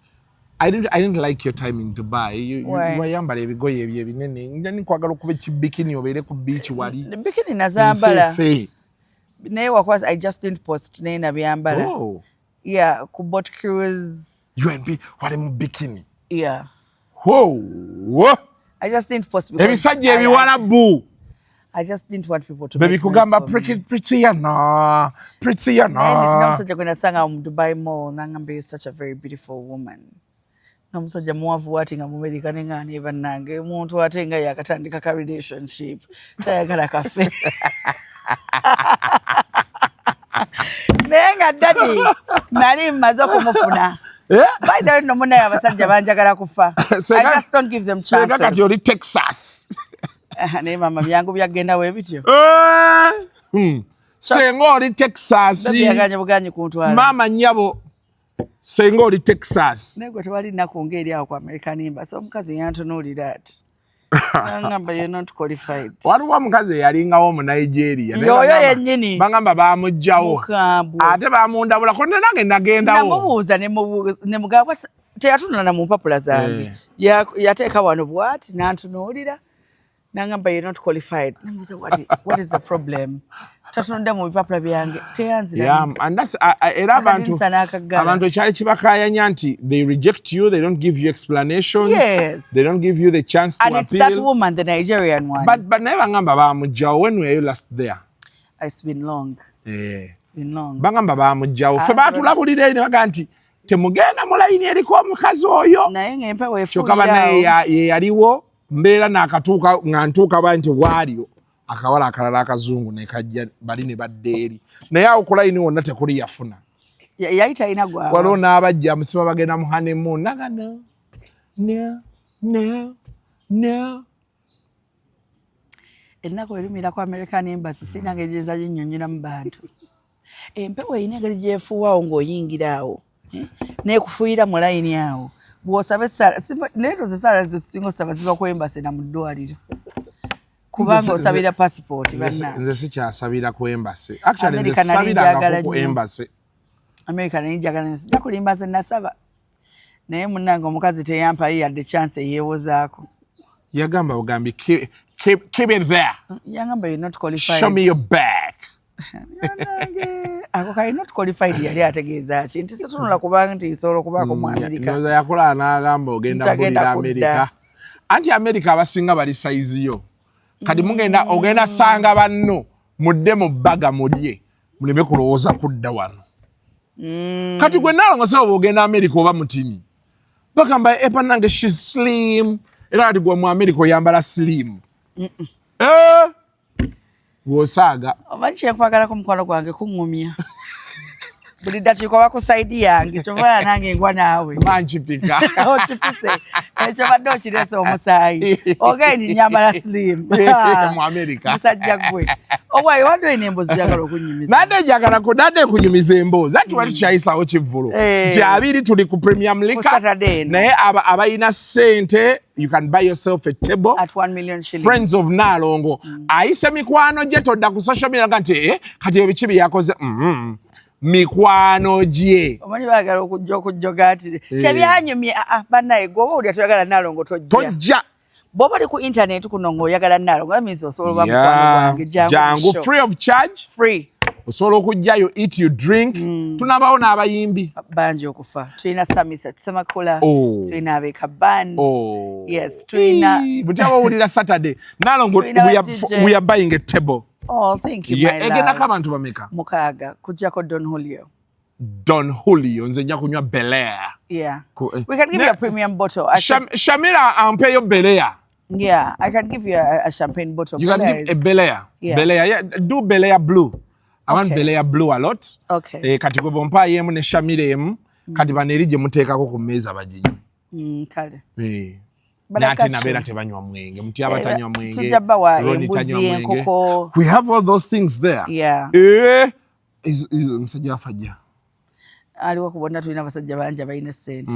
Speaker 5: I didn't like your time in Dubai.
Speaker 10: Why?
Speaker 5: Wayambala ebigoye ebyo ebinene. Nja nkwagala okuba ekibikini obeere ku beach wali.
Speaker 10: The bikini nazambala.
Speaker 5: Ensi efe.
Speaker 10: Naye wakwasi I just didn't post, naye nabyambala.
Speaker 5: Oh.
Speaker 10: Yeah, ku boat cruise.
Speaker 5: UNP wali mu bikini.
Speaker 10: Yeah.
Speaker 5: Whoa. Whoa.
Speaker 10: I just didn't post because
Speaker 5: Ebisajja ebiwalabu
Speaker 10: I just didn't want people to make noise
Speaker 5: bebikugamba
Speaker 10: for me.
Speaker 5: Pretiyana pretiyana.
Speaker 10: Naye n'omusajja gwe nasanga mu Dubai Mall n'angamba, "You're such a very beautiful woman." N'omusajja muwavu waati nga Mumerika, ne nga ne bannange omuntu ate nga yakatandika ka relationship tayagala kafe, naye nga daddy nali mmaze okumufuna. By the way, nno munaye abasajja banjagala kufa. I just don't give them
Speaker 5: Senga kati
Speaker 10: chances.
Speaker 5: oli Texas.
Speaker 10: Naye mama byangu byagenda we bityo.
Speaker 5: Eh, Senga oli Texas.
Speaker 10: Baby yaganye buganyi kuntwala.
Speaker 5: Maama nnyabo, senga oli Texas.
Speaker 10: Naye gwe tewali nnaku ng'eri awo ku American Embassy, omukazi yantunuulira ati nangamba, "You're not qualified."
Speaker 5: Waliwo omukazi eyalingawo mu Nigeria. Naye
Speaker 10: Y'oyo yennyini.
Speaker 5: Bagamba bamugjawo.
Speaker 10: Mukambwe.
Speaker 5: Ate bamundabulako ne nange nagendawo.
Speaker 10: Namubuuza ne mugamba teyatunula na mu mpapula zange.
Speaker 5: Eh.
Speaker 10: Yateeka wano bwati nantunuulira nangamba, "You're not qualified." Namubuuza, What is the problem?" Tatunudde mu bipapula byange, teyanziramu.
Speaker 5: Yeah, and that's, era abantu
Speaker 10: Akadinisa n'akaggala.
Speaker 5: Abantu ekyali kibakaayanya nti they reject you, they don't give you explanations, they don't give you the chance to
Speaker 10: And it's that
Speaker 5: appeal.
Speaker 10: woman, the Nigerian one.
Speaker 5: But naye bagamba bamugjawo. When were you last there?
Speaker 10: It's been long.
Speaker 5: Eh.
Speaker 10: Been long.
Speaker 5: Bagamba bamugjawo, ffe
Speaker 10: Ah,
Speaker 5: batulabulira eri ne baga nti temugenda mu layini eriko omukazi oyo.
Speaker 10: Naye ng'empewo
Speaker 5: Kyokka bannaye
Speaker 10: efuuyirawo.
Speaker 5: ye yaliwo mbeera nakatuuka nga ntuuka ba nti waaliyo akawala akalala akazungu nekajja bali ne badda eri, naye awo ku layini wonna tekuli yafuna.
Speaker 10: Yali talina gwawa.
Speaker 5: Waliwo n'abajja musiba bagenda mu honeymoon naga no, no, no, no.
Speaker 10: Ennaku erumira ku American Embassy, sirina ngeri gyenza ginnyonnyolamu bantu. Empewo erina engeri gyefuuwaawo ng'oyingira awo, eh? Neekufuuyira mu layini awo bw'osaba essaala, naye toza essaala zetusinga osaba ziba ku embassy na mu ddwaliro, kubanga osabira passport. Banna.
Speaker 5: Nze sikyasabira ku embassy actually, nze
Speaker 10: America nali
Speaker 5: sabirangako
Speaker 10: njagala
Speaker 5: ku
Speaker 10: nnyo.
Speaker 5: embassy.
Speaker 10: America naye njagala nnyo. Sijja kulimba, nze nasaba, naye munnange omukazi teyampayo yadde chance eyeewozaako.
Speaker 5: Yagamba bugambi, Keep it there."
Speaker 10: Yangamba, "You're not qualified."
Speaker 5: "Show me your back."
Speaker 10: Bannange, ako kali not qualified yali ategeeza ki? Nti situnula kubanga nti nsobola okubaako mu America?
Speaker 5: Ndowooza yakola n'agamba ogenda
Speaker 10: Ntagenda
Speaker 5: bulira
Speaker 10: kudda.
Speaker 5: Amerika, anti Amerika abasinga bali size yo. Kati mugenda ogenda sanga banno mudde mu bbaga mulye muleme kulowooza kudda wano. Kati gwe naalongo sebo bwogenda Amerika oba mutini bagamba epanange she slim, era kati gwe mu Amerika oyambala slim. Eh, bw'osaaga.
Speaker 10: Omanyi kyenkwagalako, mukwano gwange, kuŋŋumya buli ddakiika oba ku side yange, kyova nange ngwa naawe.
Speaker 5: Mankipika.
Speaker 10: Okipise ekyo, badde okireese omusaayi ogaye nti nyambala slim
Speaker 5: mu Amerika.
Speaker 10: Musajja gwe owaye, wadde olina emboozi gyagala okunyumiza.
Speaker 5: Nadde njagala nadde kunyumiza emboozi ati wali tukyayisawo kivvulu
Speaker 10: Eh.
Speaker 5: nti 20 tuli ku Premium
Speaker 10: Ku
Speaker 5: Liquor.
Speaker 10: Saturday eno.
Speaker 5: Naye abalina ssente, you can buy yourself a table
Speaker 10: at 1 million shillings.
Speaker 5: Friends of Naalongo ayise mikwano gye, todda ku social media ga nti eh, kati ebyo biki byeyakoze? Mikwano gye.
Speaker 10: Omanyi baagala okujja okujjoga nti
Speaker 5: Eh.
Speaker 10: tebyanyumye. Aa, bannaye, gwe oba owulira toyagala Naalongo, tojja.
Speaker 5: Tojja.
Speaker 10: Bw'oba oli ku internet kuno ng'oyagala Naalongo, that means osobola oba mukwano gwange, jangu
Speaker 5: Jangu
Speaker 10: ku show.
Speaker 5: Free of charge.
Speaker 10: Free.
Speaker 5: Osobola okujjayo, eat, you drink. Tunabawo n'abayimbi
Speaker 10: bangi okufa. Tulina Samisa Kisemakula,
Speaker 5: Oh.
Speaker 10: tulina abeka band.
Speaker 5: Oh.
Speaker 10: Yes, tulina
Speaker 5: Buti aba owulira Saturday Naalongo,
Speaker 10: Tulina
Speaker 5: we
Speaker 10: ba
Speaker 5: are,
Speaker 10: DJ.
Speaker 5: we are buying a table.
Speaker 10: Oh, thank you,
Speaker 5: Yeah,
Speaker 10: my
Speaker 5: egendako
Speaker 10: love.
Speaker 5: abantu bameka?
Speaker 10: 6 kujjako Don Julio.
Speaker 5: Don Julio, nze nja kunywa Belair.
Speaker 10: Yeah.
Speaker 5: Eh.
Speaker 10: We can give you a premium bottle. I can,
Speaker 5: Shamira ampeyo Belair.
Speaker 10: Yeah, I can give you a champagne bottle.
Speaker 5: You can
Speaker 10: Belair
Speaker 5: give
Speaker 10: is
Speaker 5: a Belair.
Speaker 10: Yeah.
Speaker 5: Belair, yeah, do Belair blue. I want
Speaker 10: Okay.
Speaker 5: Belair blue a lot.
Speaker 10: Okay.
Speaker 5: Eh, kati gwe bompayo emu ne Shamira emu, kati bano eri gye muteekako ku mmeeza baginywe.
Speaker 10: Kale.
Speaker 5: Eh.
Speaker 10: But I
Speaker 5: N'ate
Speaker 10: got
Speaker 5: nabeera
Speaker 10: you.
Speaker 5: tebanywa mwenge, Mutyaba
Speaker 10: Eh,
Speaker 5: tanywa mwenge,
Speaker 10: tujja bawa
Speaker 5: Ronnie
Speaker 10: embuzi,
Speaker 5: tanywa mwenge.
Speaker 10: enkoko.
Speaker 5: We have all those things there.
Speaker 10: Yeah.
Speaker 5: Eh, omusajja afajja.
Speaker 10: Aliwo ku bonna, tulina abasajja bangi abalina essente.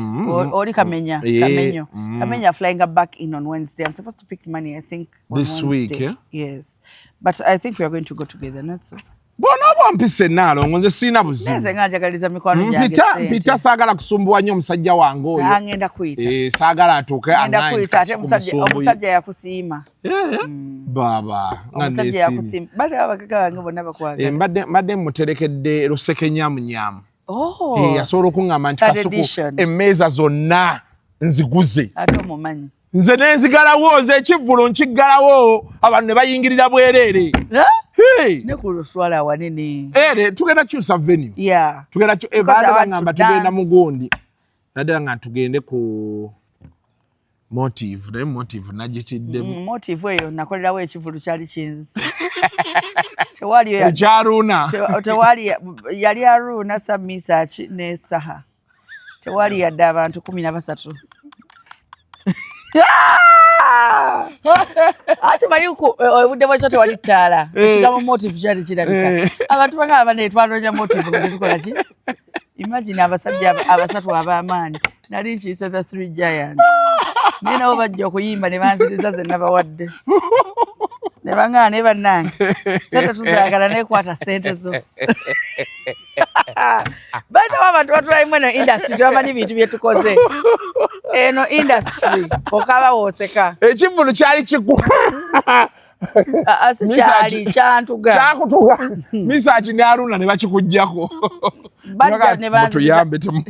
Speaker 10: Oli Kamenya,
Speaker 5: Eh,
Speaker 10: Kamenyo. Kamenya flying back in on Wednesday. I'm supposed to pick money, I think, on
Speaker 5: This week,
Speaker 10: Wednesday.
Speaker 5: eh?
Speaker 10: Yes. But I think we are going to go together, not so.
Speaker 5: Bw'onaoba ompisa enaalongo, nze sirina buzibu.
Speaker 10: Nze nga njagaliza mikwano gyange
Speaker 5: Mpita
Speaker 10: ssente.
Speaker 5: mpita, saagala kusumbuwa nnyo omusajja wange oyo.
Speaker 10: Ah, ngenda kuyita.
Speaker 5: Eh, saagala atuuke
Speaker 10: Ngenda
Speaker 5: angaye
Speaker 10: kuyita ate
Speaker 5: musumbuyi.
Speaker 10: omusajja yakusiima.
Speaker 5: Eh, baaba nga
Speaker 10: Omusajja
Speaker 5: neesiimye.
Speaker 10: yakusiima. Bate abagaga bange bonna
Speaker 5: Eh,
Speaker 10: bakwagala.
Speaker 5: mbadde muterekedde lusekenyamunyamu.
Speaker 10: Oh.
Speaker 5: Eh, yasobola okuŋŋamba nti
Speaker 10: Third
Speaker 5: Kasuku,
Speaker 10: edition.
Speaker 5: emmeeza zonna nziguze.
Speaker 10: Ate omumanyi.
Speaker 5: Nze nenzigalawo, nze ekivvulo nkiggalawo, abantu ne bayingirira bwereere.
Speaker 10: Eh?
Speaker 5: Hey!
Speaker 10: Ne ku luswala awanene.
Speaker 5: Ere tugenda kyusa venue.
Speaker 10: Yeah.
Speaker 5: Tugenda eh,
Speaker 10: Because
Speaker 5: baadde
Speaker 10: I want
Speaker 5: baŋŋamba
Speaker 10: to
Speaker 5: tugenda
Speaker 10: dance.
Speaker 5: mugundi, nadde nga tugende ku Motive, naye Motive nagitiddemu.
Speaker 10: Motive eyo nakolerawo ekivulu, kyali kinzi. Tewali
Speaker 5: Ekyaruna.
Speaker 10: Tewali yali Aruna, Samisa ne Saha. Tewali yadde abantu 13. Ate manyi obudde bwekyo tewali ttaala.
Speaker 5: Eh.
Speaker 10: Ekigambo Motive kyali kirabika.
Speaker 5: Eh.
Speaker 10: Abantu bagamba bane twanoonya Motive nga tetukola ki? Imagine abasajja abasatu ab'amaanyi. Nali nkiyise the three giants. Naye nabo bajja okuyimba ne banziriza ze nabawadde. Ne baŋŋaana, "Naye bannange, sente tuzaagala, naye kwata ssente zo." By the way, abantu batulayimu eno industry tebamanyi bintu bye tukoze. Eno industry okaba wooseka.
Speaker 5: Ekivvulu kyali kiku
Speaker 10: Ah, ah, si kyali kyantuga.
Speaker 5: Kyakutuga, Misaki ne Aruna ne bakikugjako.
Speaker 10: Bajja ne banziriza.
Speaker 5: Mutuyambe temu.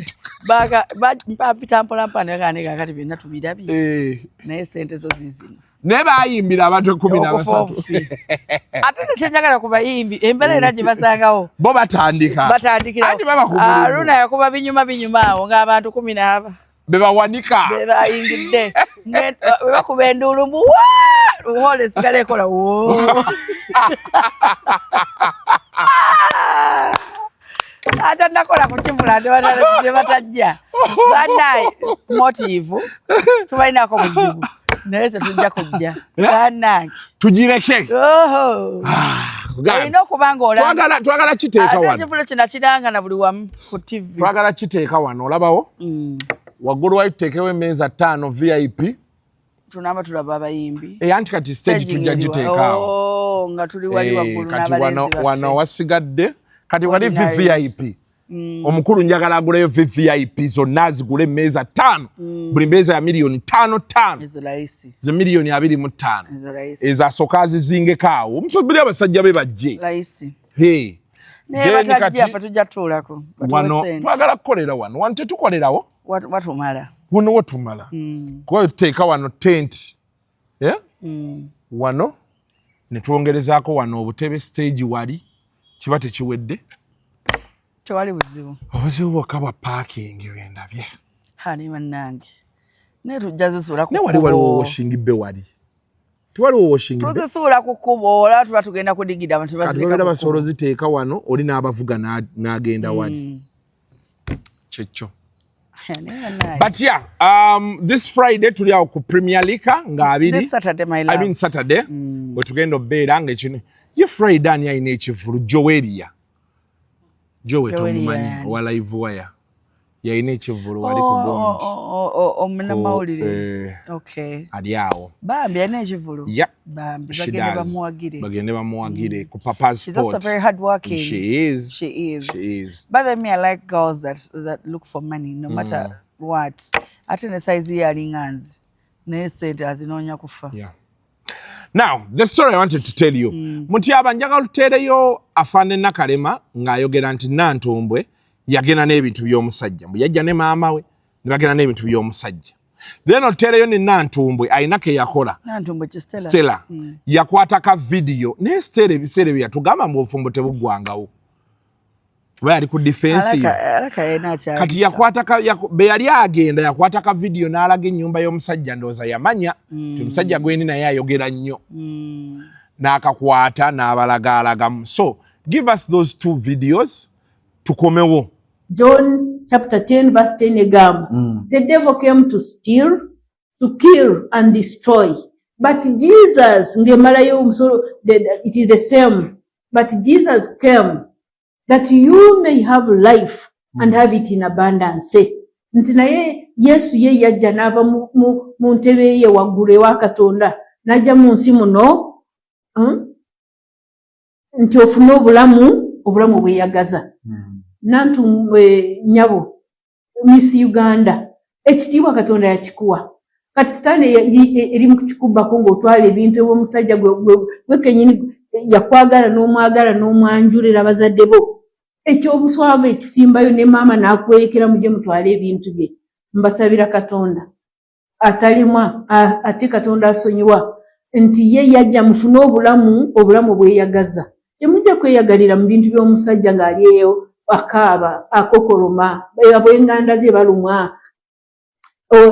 Speaker 10: Mpita mpola mpola, naye kakati byonna tubirabye.
Speaker 5: Eh.
Speaker 10: Naye sente zo zizino.
Speaker 5: Naye bayimbira abantu 13.
Speaker 10: Ate nze kyenjagala ku bayimbi, embeera era gye basangawo,
Speaker 5: Bo batandika.
Speaker 10: Batandikirawo.
Speaker 5: Anti baba ku mulimu.
Speaker 10: Aruna yakuba binyuma binyuma awo ng'abantu kumi n'aba
Speaker 5: Be bawanika.
Speaker 10: Be bayingidde. Bwe bakuba enduulu mbu wa hall esigala ekola wo. Ate nakola ku kivula ne batajja bannaye, motive tubalinako buzibu, naye tetujja kujja bannange.
Speaker 5: Tugireke.
Speaker 10: Oho. Olina okuba nga olanga.
Speaker 5: Twagala kiteeka
Speaker 10: Ate
Speaker 5: wano.
Speaker 10: Ekivulu kino kiranga na buli wamu ku TV.
Speaker 5: Twagala kiteeka wano, olabawo waggulu wali, tuteekewo emmeeza ttaano VIP.
Speaker 10: Tunamba tulaba abayimbi.
Speaker 5: Anti kati stage tujja
Speaker 10: Staging eriwa.
Speaker 5: giteekaawo.
Speaker 10: Oh, nga tuli wali waggulu
Speaker 5: Kati wano
Speaker 10: n'abalenzi
Speaker 5: wano
Speaker 10: baffe.
Speaker 5: wasigadde kati wali
Speaker 10: Ordinary.
Speaker 5: VVIP. Omukulu njagala aguleyo VVIP zonna, azigule emmeeza ttaano, buli mmeeza ya miliyoni 5 5.
Speaker 10: Ezo layisi.
Speaker 5: Ze miliyoni 25.
Speaker 10: Ezo layisi.
Speaker 5: Ezasooka azizingeko awo omusobiri abasajja be bajje.
Speaker 10: Layisi.
Speaker 5: Hey.
Speaker 10: Naye
Speaker 5: Then
Speaker 10: batajja,
Speaker 5: kati
Speaker 10: ffe tujja tutuulako. Batuwe
Speaker 5: wano
Speaker 10: sente.
Speaker 5: twagala kukolera wano, wano tetukolerawo.
Speaker 10: Watumala.
Speaker 5: Wano watumala kuba tuteeka wano tent, eh? Wano ne twongerezaako wano obutebe, stage wali, kiba tekiwedde.
Speaker 10: Tewali buzibu.
Speaker 5: Obuzibu bwokka bwa parking bwendabye.
Speaker 10: Hani bannange, naye tujja zisuula ku
Speaker 5: Naye wali waliwo
Speaker 10: kkubo.
Speaker 5: washing bay, wali tewaliwo washing bay?
Speaker 10: Tuzisuula ku kkubo, olaba tuba tugenda kudigida abantu.
Speaker 5: Kati
Speaker 10: Bazireka
Speaker 5: babeera
Speaker 10: ku
Speaker 5: basobola
Speaker 10: kkubo.
Speaker 5: oziteeka wano, oli n'abavuga n'agenda wali, kyekyo.
Speaker 10: Naye bannange.
Speaker 5: But yeah, this Friday tuli awo ku Premier Liquor nga 20.
Speaker 10: This Saturday, my
Speaker 5: I
Speaker 10: love.
Speaker 5: mean Saturday, we tugenda obeera nga ekino ye Friday. Ani alina ekivulu? Joweria, Jowe.
Speaker 10: Joweria
Speaker 5: Tomumanyi?
Speaker 10: yani?
Speaker 5: Owa Live Wire yalina ekivulu wali ku
Speaker 10: Oh,
Speaker 5: Gondi.
Speaker 10: oh, omunamawulire.
Speaker 5: Eh, ali awo.
Speaker 10: Bambi alina ekivulu.
Speaker 5: Yeah.
Speaker 10: Bambi
Speaker 5: She
Speaker 10: bagende
Speaker 5: does.
Speaker 10: bamuwagire.
Speaker 5: Bagende bamuwagire ku Papa's
Speaker 10: She's also
Speaker 5: Sport.
Speaker 10: very hardworking.
Speaker 5: She is.
Speaker 10: She is.
Speaker 5: She is.
Speaker 10: But then me, I like girls that look for money no matter what. Ate ne size ye alinga nze, naye sente azinoonya kufa.
Speaker 5: Yeah. Now, the story I wanted to tell you. Mutyaba, njagala tuteereyo afande Nakalema ng'ayogera nti Nantumbwe yagenda n'ebintu by'omusajja. Mbu yajja ne maama we ne bagenda n'ebintu by'omusajja. Then oteereyo ne Nantumbwe alina ke yakola.
Speaker 10: Nantumbwe ki, Stella?
Speaker 5: Stella. Yakwata ka video naye Stella ebiseera ebyo yatugamba mbu obufumbo tebuggwangawo. Kuba yali ku defensive.
Speaker 10: Alaka yena akyali.
Speaker 5: Kati yakwata ka be yali agenda, yakwata ka video n'alaga ennyumba y'omusajja. Ndowooza yamanya nti omusajja gwendi naye ayogera nnyo, n'akakwata n'abalagaalagamu. So give us those two videos tukomewo.
Speaker 11: John chapter 10 verse 10 egamba, "The devil came to steal, to kill and destroy. But Jesus," ng'emalayo omusolo, it is the same. "But Jesus came that you may have life and have it in abundance." Nti naye Yesu ye yajja n'ava mu ntebe ye waggulu ewa Katonda n'ajja mu nsi muno, Nti ofune obulamu, obulamu obweyagaza. Nantumbwe nyabo, Miss Uganda, ekitiibwa Katonda yakikuwa. Kati Sitaani eri mu kukikubbako ng'otwala ebintu eb'omusajja gwe kennyini yakwagala n'omwagala n'omwanjulira abazadde bo. Ekyobuswavu ekisimbayo ne maama n'akwerekera mujye mutwale ebintu bye. Mbasabira Katonda atalemwa, ate Katonda asonyiwa, nti ye yajja mufune obulamu, obulamu obweyagaza. Temujja kweyagalira mu bintu by'omusajja ng'ali eyo akaaba, akokoloma, ab'enganda ze balumwa.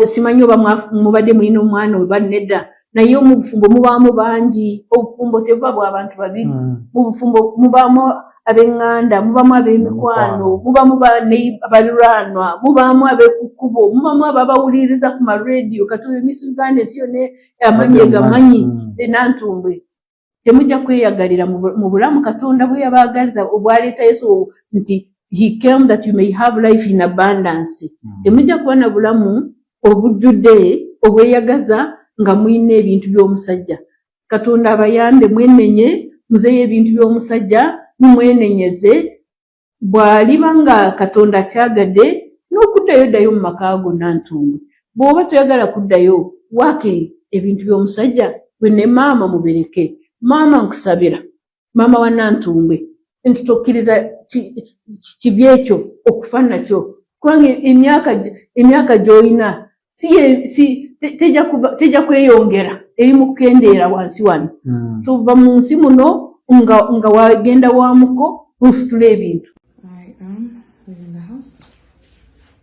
Speaker 11: Simanyi oba mubadde mulina omwana oba nedda, naye mu bufumbo mubaamu bangi. Obufumbo tebuba bwa bantu babiri. Mu bufumbo mubaamu ab'eŋŋanda, mubaamu ab'emikwano, mubaamu baliraanwa, mubaamu ab'ekukkubo, mubaamu ababawuliriza ku marediyo. Kati oyo Miss Uganda ensi yonna amanyi egamanyi. Enantumbwe, temujja kweyagalira mu bulamu Katonda bwe yabaagaliza, obwaleeta Yesu, nti he came that you may have life in abundance. Temujja kuba na bulamu obujjudde obweyagaza nga mulina ebintu by'omusajja. Katonda abayambe, mwenenye, muzeeyo ebintu by'omusajja, mumwenenyeze. Bw'aliba nga Katonda akyagadde n'okuddayo, ddayo mu maka go. Nantumbwe, bw'oba toyagala kuddayo, waakiri ebintu by'omusajja gwe ne maama mubereke. Maama, nkusabira, maama wa Nantumbwe, nti tokkiriza kibi ekyo okufa nakyo, kubanga emyaka gy'olina si tejja kweyongera. Eri mu kukendeera wansi wano. Tuva mu nsi muno nga wagenda wamuko nositula ebintu.
Speaker 12: I am leaving the house,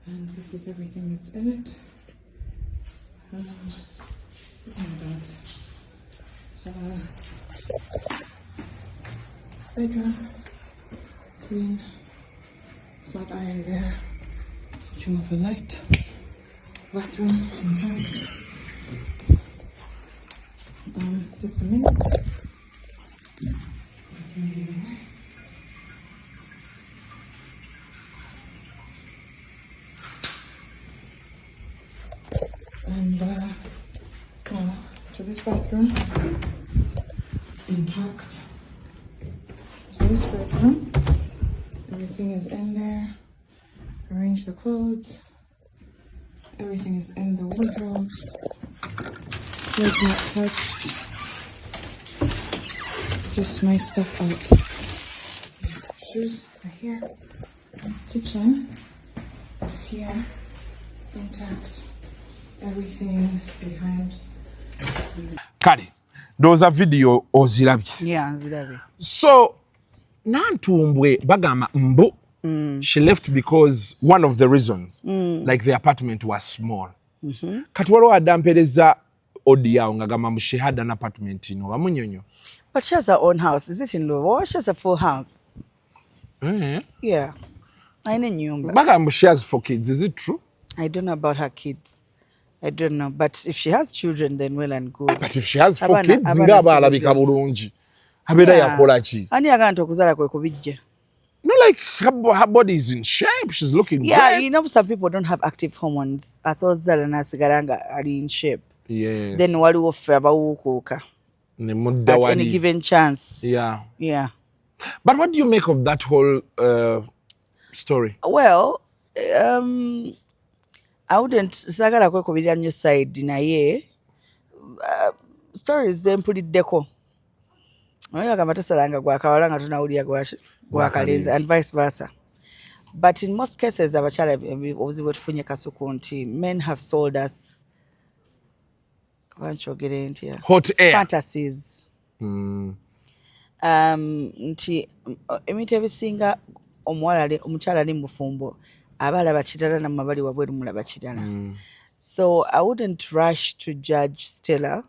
Speaker 12: and this is everything that's in it. These are my bags. Bedroom, clean, flat iron there, switching off the light, bathroom intact. Just a minute. Throw these away. And now to this bathroom, intact. To this bedroom, everything is in there. Arrange the clothes. Everything is in the wardrobes. Clothes not touched. Just my stuff out. Shoes are here. Kitchen is here, intact. Everything behind.
Speaker 5: Kale ndowooza vidiyo ozirabye.
Speaker 10: Yeah, nzirabye.
Speaker 5: So Nantumbwe bagamba mbu she left because one of the reasons, like, the apartment was small. Kati waliwo adampereza audio awo nga gamba mbu she had an apartment ino bamunyonyo.
Speaker 10: But she has her own house. Is it in Luwo? She has a full house. Yeah, ayina ennyumba.
Speaker 5: Bagamba mbu she has four kids. Is it true?
Speaker 10: I don't know about her kids. I don't know, but if she has children, then well and good.
Speaker 5: But if she has four kids,
Speaker 10: abaana
Speaker 5: nga aba alabika
Speaker 10: si buzibu.
Speaker 5: Bulungi, abeera yakola ki?
Speaker 10: Ani yagamba nti okuzaala kwe kubijja?
Speaker 5: No, like, her body is in shape. She's looking great.
Speaker 10: You know, some people don't have active hormones. Asobola n'asigala nga ali in shape. Then waliwo ffe abawuukuuka
Speaker 5: Ne mudda
Speaker 10: at any
Speaker 5: wali.
Speaker 10: Given chance. Yeah.
Speaker 5: But what do you make of that whole story?
Speaker 10: Well, I wouldn't, saagala kwekubirira nnyo side, naye stories zempuliddeko, naye bagamba tosalanga gwakawala nga tonawulira gwaki gwakalenzi and vice versa. But in most cases, abakyala obuzibu bwetufunye, Kasuku, nti men have sold us, bankyogere ntya?
Speaker 5: Hot air.
Speaker 10: Fantasies. Nti ebintu ebisinga omukyala ali mufumbo aba alaba kirala, nammwe abali wabweru mulaba kirala. So I wouldn't rush to judge Stella,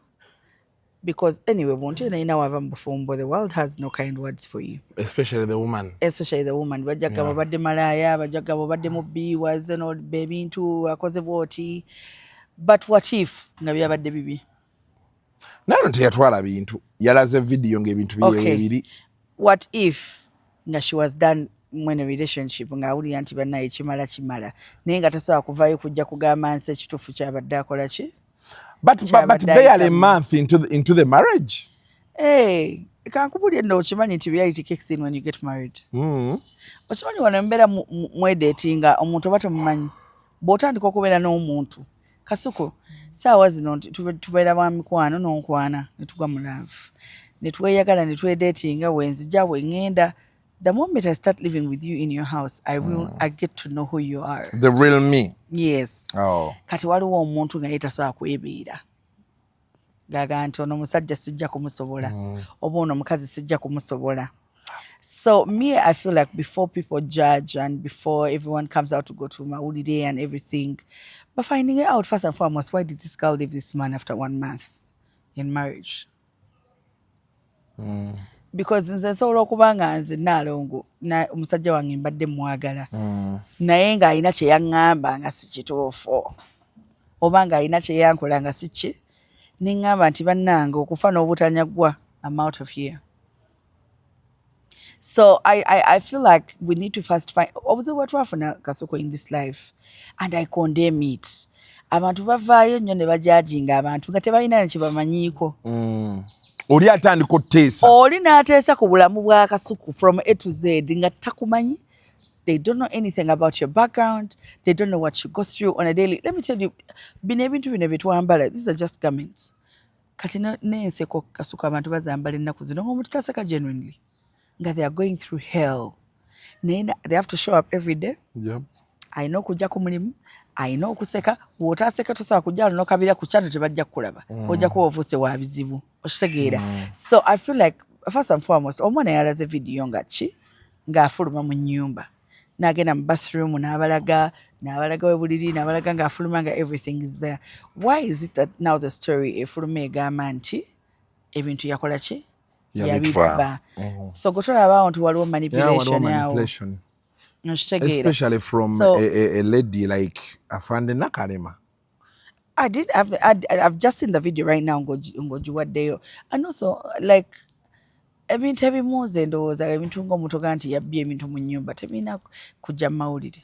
Speaker 10: because anyway, bwonti yena yina wava mu bufumbo, the world has no kind words for you.
Speaker 5: Especially the woman.
Speaker 10: Especially the woman. Bajja gamba obadde malaaya, bajja gamba obadde mubbi, waze nobba ebintu, akoze bwoti. But what if nga byabadde bibi?
Speaker 5: Naye teyatwala bintu, yalaze vidiyo ng'ebintu biri.
Speaker 10: What if nga she was done mwene relationship, ng'awulira nti bannaye kimala kimala, naye nga tasobola kuvaayo kujja kugamba nsi ekituufu kyabadde akola ki?
Speaker 5: But barely a month into the marriage.
Speaker 10: Hey, kankubulye nno, okimanyi nti reality kicks in when you get married? Okimanyi wano embeera mwedatinga omuntu oba tomumanyi, bw'otandika okubeera n'omuntu, Kasuku, saawa zino nti tubeera ba mikwano, n'onkwana ne tugwa mu love ne tweyagala ne twedatinga, wenzija weŋŋenda, the moment I start living with you in your house, I get to know who you are.
Speaker 5: The real me.
Speaker 10: Yes.
Speaker 5: Oh.
Speaker 10: Kati waliwo omuntu nga ye tasobola kwebeera, gaga nti ono omusajja sijja kumusobola, oba ono omukazi sijja kumusobola. So me, I feel like before people judge and before everyone comes out to go to mawulire and everything, but finding it out first and foremost, why did this girl leave this man after one month in marriage? Because nze nsobola okuba nga nze Naalongo, omusajja wange mbadde mwagala, naye ng'alina kye yaŋŋamba nga si kituufu, oba ng'alina kye yankola nga si ki, neŋŋamba nti bannange, okufa n'obutanyagwa, I'm out of here. So I feel like we need to first find obuzibu bwe twafuna, Kasuku, in this life, and I condemn it, abantu bavaayo nnyo ne bajudginga abantu nga tebalina ne kyebamanyiiko.
Speaker 5: Oli atandika otuteesa.
Speaker 10: Oli n'ateesa ku bulamu bwa Kasuku from A to Z nga takumanyi. They don't know anything about your background. They don't know what you go through on a daily. Let me tell you, bino ebintu bino bye twambala, these are just garments. Kati n'enseko, Kasuku, abantu bazambala ennaku zino ng'omuntu taseka genuinely, nga they are going through hell, naye they have to show up every day. Alina okujja ku mulimu. Alina okuseka, bw'otaaseka tosobola kujja wano nokabira ku kyano, tebajja kukulaba. Ojja kuba ofuuse wa bizibu, okitegeera? So I feel like first and foremost, omwana yalaze vidiyo nga ki, ng'afuluma mu nnyumba n'agenda mu bathroom, n'abalaga we buliri, n'abalaga ng'afuluma, nga everything is there. Why is it that now the story efuluma egamba nti ebintu yakola ki?
Speaker 5: Yabibba.
Speaker 10: So gwe tolabaawo nti waliwo
Speaker 5: Yeah, waliwo
Speaker 10: manipulation awo?
Speaker 5: Manipulation.
Speaker 10: Okitegeera?
Speaker 5: Especially from
Speaker 10: So,
Speaker 5: a lady like Afande Nakalema.
Speaker 10: I did. I've just seen the video right now ng'ogiwaddeyo. And also like ebintu ebimu nze ndowooza ebintu ng'omuntu ogaa nti yabbye ebintu mu nnyumba tebirina kujja mu mawulire.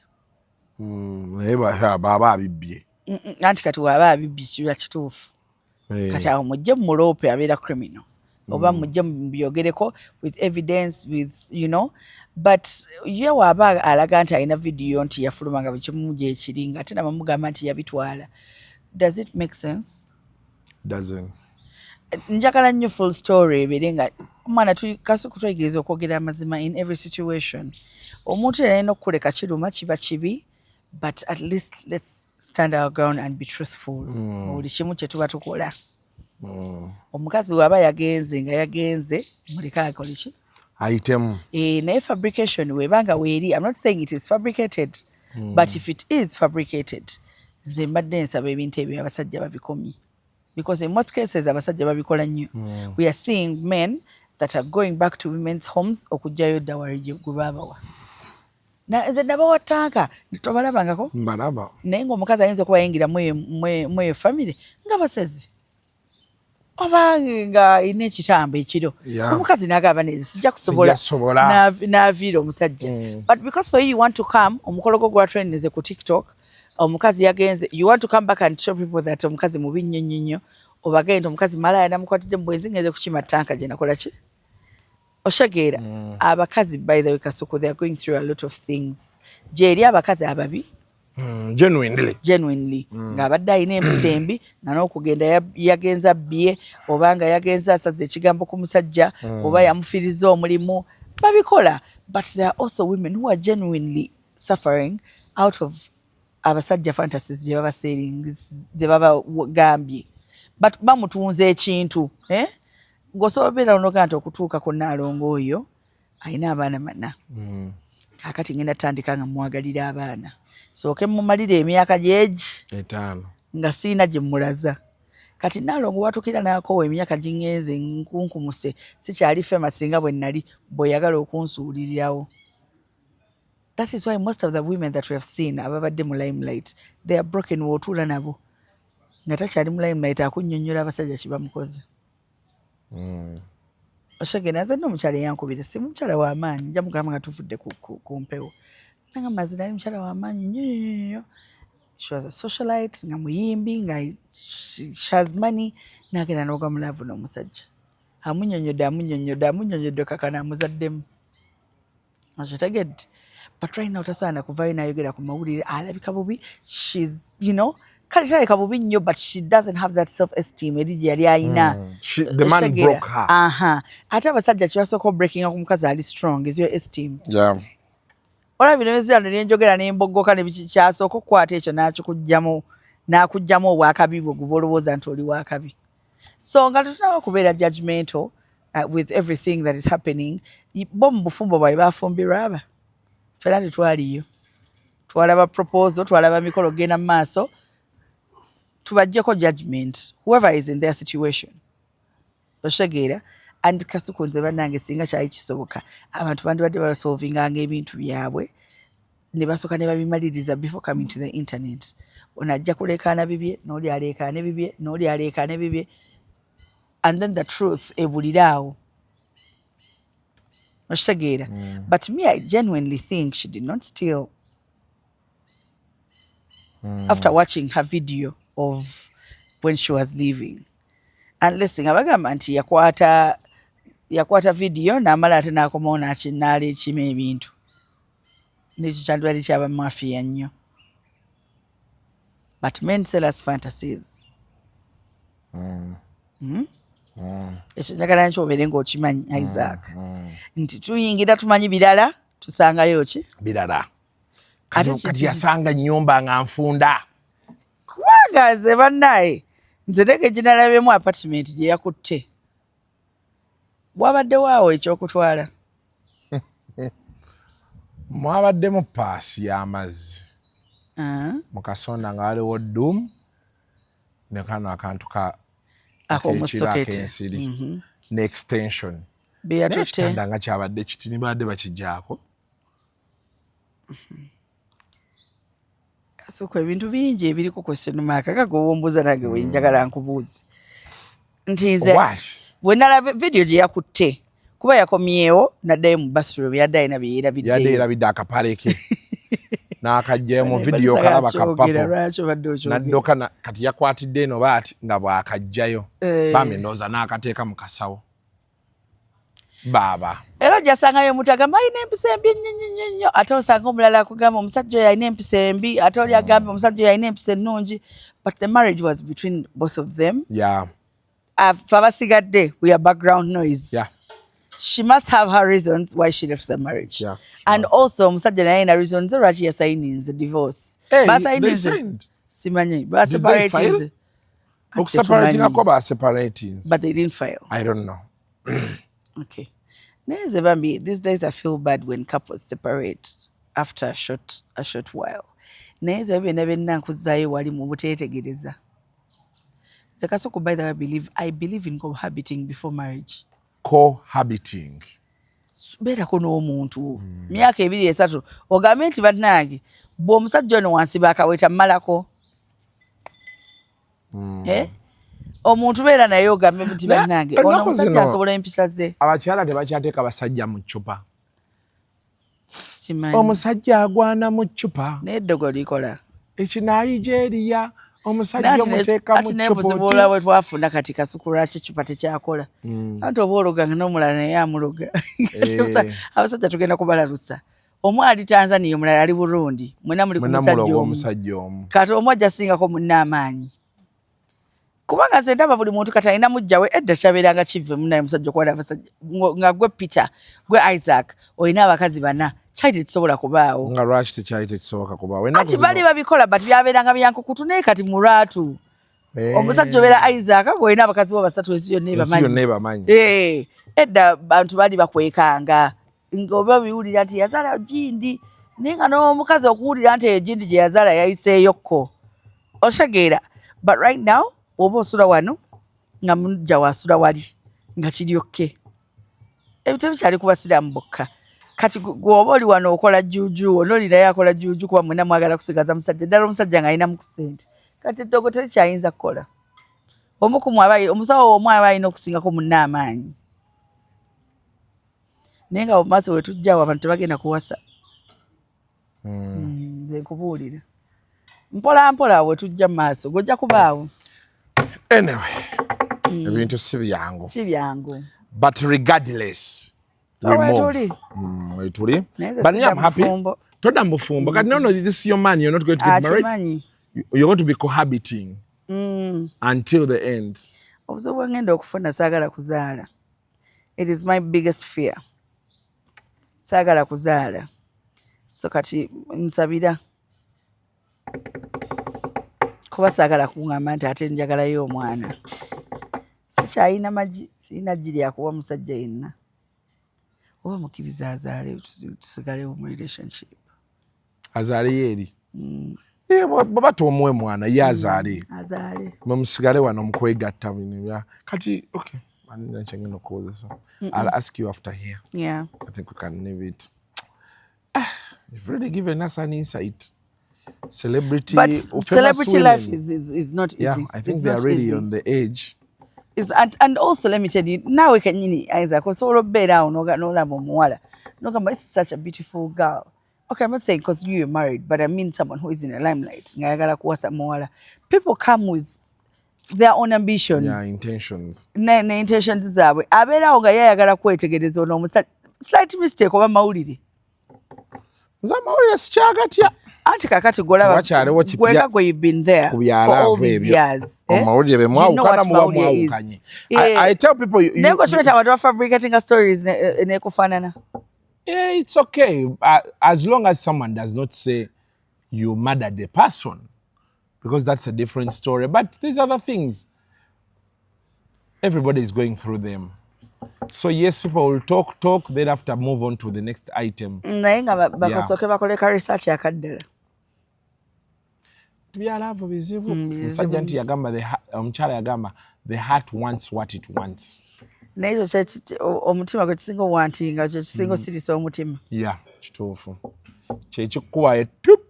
Speaker 5: Naye baba abibbye.
Speaker 10: Anti kati waaba abibbye kiba kituufu. Kati awo mujje mumuloope, abeera criminal, oba mujje mubyogereko with evidence, with you know but ye waaba alaga nti alina vidiyo nti yafuluma nga buli kimu gyekiri, nga ate nabamugamba nti yabitwala, does it make sense?
Speaker 5: Doesn't.
Speaker 10: Njagala nnyo full story ebeere nga omwana Kasuku twayigiriza okwogera amazima in every situation. Omuntu yena alina okukuleka kiruma, kiba kibi, but at least let's stand our ground and be truthful mu buli kimu kye tuba tukola. Omukazi bw'aba yagenze nga yagenze, muleke akole ki?
Speaker 5: Ayitemu.
Speaker 10: Eh, naye fabrication webanga weeri, I'm not saying it is fabricated, but if it is fabricated, nze mbadde nsaba ebintu ebyo abasajja babikomye, because in most cases abasajja babikola nnyo. We are seeing men that are going back to women's homes okuggyayo dowry gwe baabawa. Nze nabawa tanka, tobalabangako?
Speaker 5: Mbalaba.
Speaker 10: Naye ng'omukazi ayinza okuba yayingira mweyo family nga basezi oba nga ina ekitambo ekiro, omukazi n'agamba nezi sijja kusobola.
Speaker 5: Sijja kusobola.
Speaker 10: N'aviira omusajja. But because for you, you want to come, omukolo gwo gwa trendinze ku TikTok, omukazi yagenze, you want to come back and show people that omukazi mubi nnyo nnyo nnyo, obagende nti omukazi malaya, namukwatidde mu bwenzi, ngenze kukima tanka gye nakola ki. Oshageera? Abakazi, by the way, Kasuku, they are going through a lot of things. Gyeri abakazi ababi.
Speaker 5: Genuinely.
Speaker 10: Genuinely, ng'abadde alina empisa embi, nga n'okugenda yagenza abbye, oba nga yagenza asaza ekigambo ku musajja, oba yamufiiriza omulimu, babikola. But there are also women who are genuinely suffering out of abasajja fantasies gye baba selling, ze babagambye, but bamutunza ekintu, eh? Ng'osobola obeera onoga nti okutuuka ku Nnaalongo oyo alina abaana 4, kaakati ngenda tandika nga mwagalira abaana, sooke mumalire emyaka gyegi
Speaker 5: 5.
Speaker 10: Nga siina gye mmulaza. Kati Naalongo watuukira n'akoowa, emyaka giŋŋenze, nkunkumuse, sikyali famous nga bwe nali, bw'oyagala okunsuulirirawo. That is why most of the women that we have seen ababadde mu limelight, they are broken. W'otuula nabo nga takyali mu limelight, akunnyonnyola abasajja kibamukoze. Oshegena, nze nno omukyala eyankubira essimu, mukyala w'amaanyi, nja mugamba nga tuvudde ku mpewo, nagamba nze nali mukyala w'amaanyi nnyo nnyo nnyo. She was a socialite, nga muyimbi, nga she has money, nagenda n'ogwa mu love n'omusajja, amunnyonnyodde, amunnyonnyodde, amunnyonnyodde, kakana amuzaddemu, okitegedde? But right now tasaana kuvaayo n'ayogera ku mawulire, alabika bubi. She's kale talabika bubi nnyo, but she doesn't have that self esteem eri gye yali ayina.
Speaker 5: The man
Speaker 10: Otegeera?
Speaker 5: broke her.
Speaker 10: Aha, ate abasajja kye basooka obreakinga ku mukazi ali strong is your esteem. Olaba bino ebizirano nyenjogera nemboggoka ne biki, kyasooka okukwata ekyo n'akikuggyamu, n'akuggyamu obwakabi bwe guba olowooza nti oli wakabi. So nga tetunaba kubeera judgmental with everything that is happening. Bo mu bufumbo bwabwe bafumbirwa, aba ffena tetwaliyo, twalaba proposal, twalaba mikolo genda mu maaso. Tubaggyeko judgment, whoever is in their situation, oshegeera? And Kasuku, nze bannange singa kyali kisoboka, abantu bandibadde basolvinganga ebintu byabwe ne basooka ne babimaliriza before coming to the internet. Ono ajja kuleekaana bibye, n'oli aleekaane bibye, n'oli aleekaane bibye, and then the truth ebulire awo, okitegeera? But me, I genuinely think she did not steal after watching her video of when she was leaving, unless nga bagamba nti yakwata video n'amala ate n'akomawo n'aleekima ebintu, nekyo kyandibadde kyaba mafia nnyo. But men sell us fantasies. Ekyo njagala nkyo obeere ng'okimanyi, Isaac, nti tuyingira tumanyi birala, tusangayo ki?
Speaker 5: Birala. Kati yasanga ennyumba nga nfunda.
Speaker 10: Kubanga nze bannaye, nze nege ginalabyemu apartment gye yakutte, wabadde waawo ekyokutwala.
Speaker 5: Mwabaddemu paasi y'amazzi mu kasonda, nga waliwo dum ne kano akantu ka ak'ensiri ne extension. Ekitanda nga kyabadde kitini, badde bakigyako.
Speaker 10: Asuku, ebintu bingi ebiriko question mark. Nga gwe wombuuza, nange wenjagala nkubuuze nti nze bwe nalaba video gye yakutte, kuba yakomyewo naddayo mu bathroom, yadde alina bye
Speaker 5: yerabidde. Yadde yerabidde akapale ke n'akajjayo mu video, kalaba kapapo naddoka. Kati yakwatidde eno baati nga bw'akajjayo bambi, ndowooza n'akateeka mu kasawo baaba.
Speaker 10: Era ojjasangayo omuntu agamba alina empisa embi ennyo nnyo nnyo nnyo, ate osanga omulala akugamba omusajja oyo alina empisa embi, ate oli agamba omusajja oyo alina empisa ennungi, but the marriage was between both of them. Ffe abasigadde, we are background noise. She must have her reasons why she left the marriage. And also omusajja naye alina reasons ze lwaki yasayininze divorce.
Speaker 5: Hey,
Speaker 10: Basayininze, simanyi baseparatinze.
Speaker 5: Okuseparatingako baseparatinze.
Speaker 10: But they didn't file.
Speaker 5: I don't know.
Speaker 10: Okay, naye nze bambi, these days I feel bad when couples separate after a short while. Naye nze byonna byonna nkuzaayo wali mu buteetegereza. Nze Kasuku, by the way, I believe in cohabiting before marriage.
Speaker 5: Cohabiting.
Speaker 10: Beerako n'omuntu myaka 2, 3, ogambe nti bannange, bwe omusajja ono wansi bakaweta mmalako. Eh? Omuntu beera naye ogambe nti bannange, ono omusajja asobola empisa ze.
Speaker 5: Abakyala tebakyateeka basajja mu ccupa.
Speaker 10: Simanyi.
Speaker 5: Omusajja agwana mu ccupa.
Speaker 10: N'eddogo likola.
Speaker 5: Ekinayigeria omusajja omuteeka mu
Speaker 10: Ati n'obuzibu obulala bwe twafuna kati, Kasuku, lwaki eccupa tekyakola? Anti oba ologanga n'omulala naye amuloga. Abasajja tugenda kubalalusa. Omu ali Tanzania, omulala ali Burundi, mwena muli ku musajja omu.
Speaker 5: Omusajja omu.
Speaker 10: Kati omu ajja singako munne amaanyi, kubanga nze ndaba buli muntu kati alina mujjawe. Edda kyabeeranga kive munaye musajja okuba n'abasajja, nga gwe Peter, gwe Isaac, olina abakazi bana, kyali tekisobola kubaawo.
Speaker 5: Nga lwaki tekyali tekisoboka kubaawo?
Speaker 10: Anti bali babikola, but byabeeranga byankukutu. Naye kati mulwatu omusajja obeera Isaac ng'olina abakazi bo basatu, ensi yonna
Speaker 5: ebamanyi.
Speaker 10: Edda bantu bali bakwekanga, ng'oba biwulira nti yazaala gindi, naye nga n'omukazi okuwulira nti eyo gindi gye yazaala yayiseeyokko, otegeera? But right now oba osula wano nga mujja wasula wali, nga kiri okay. Ebyo tebikyali ku basiraamu bokka. Kati gweoba oli wano okola juju, ono naye akola juju, kuba mwena mwagala kusigaza musajja. Ddala omusajja ng'alinamu ku ssente, kati eddogo terikyayinza kukola. Omu ku mwe, omusawo omu aba alina okusingako munne amaanyi, naye nga mumaaso we tujjawo abantu tebagenda kuwasa. Nze nkubuulira mpola mpola, we tujja mu maaso gojja kubaawo.
Speaker 5: Anyway, ebintu si byangu.
Speaker 10: Si byangu.
Speaker 5: But regardless, we move. Wetuli. But I'm happy todda mu bufumbo kati. No, this is your man, you're not going to get married, you're going to be cohabiting until the end.
Speaker 10: Obuzibu bwengenda okufuna, saagala kuzaala. It is my biggest fear, saagala kuzaala. So kati nsabira, kuba saagala kuŋŋamba nti ate njagalayo omwana. Sikyayina magi, sirina ggi lyakuwa musajja yenna. Oba mukkiriza azaale, tusigalewo mu relationship.
Speaker 5: Azaaleyo eri. Baba tomuwe mwana, ye azaale.
Speaker 10: Azaale.
Speaker 5: Mwe musigale wano mukwegatta bino kati okay, kyengenda okukozesa, I'll ask you after here. I think we can leave it. You've really given us an insight. Celebrity,
Speaker 10: But
Speaker 5: famous
Speaker 10: celebrity
Speaker 5: women.
Speaker 10: Life is not easy.
Speaker 5: Yeah, I think
Speaker 10: It's
Speaker 5: they are
Speaker 10: not
Speaker 5: really
Speaker 10: easy.
Speaker 5: on the edge.
Speaker 10: And also let me tell you, naawe kenyini Isaac, osobola okubeera awo n'olaba omuwala n'ogamba, "This is such a beautiful girl." Okay, I'm not saying because you are married, but I mean someone who is in the limelight ng'ayagala kuwasa muwala. People come with their own ambitions.
Speaker 5: Yeah, intentions.
Speaker 10: Ne intentions zaabwe. Abeerawo nga ye ayagala kwetegereza ono omusajja, slight mistake oba mawulire.
Speaker 5: Nze amawulire sikyagatya.
Speaker 10: Anti kakati golaba
Speaker 5: Tewakyaliwo kipya
Speaker 10: gweka gwe, you've been there
Speaker 5: ku
Speaker 10: for all
Speaker 5: byalaavu
Speaker 10: these
Speaker 5: ebyo.
Speaker 10: years, eh?
Speaker 5: Amawulire be mwawukana, muba
Speaker 10: mawulire is.
Speaker 5: mwawukanye.
Speaker 10: Yeah.
Speaker 5: I tell people
Speaker 10: Naye gwe abantu bafabricatinga stories nekufaanana.
Speaker 5: Yeah, it's okay, as long as someone does not say you murdered the person, because that's a different story. But these other things, everybody is going through them. So yes, people will talk, talk, then after move on to the next item.
Speaker 10: Naye nga bakasooke bakole ka research akaddala.
Speaker 5: Bya love bizibu.
Speaker 10: Bizibu.
Speaker 5: Omusajja nti yagamba omukyala yagamba, the heart wants what it wants.
Speaker 10: Naye ekyo omutima gwe kisinga owantinga, kyo kisinga osirisa omutima.
Speaker 5: Yeah, kituufu, kyekikuwa tup.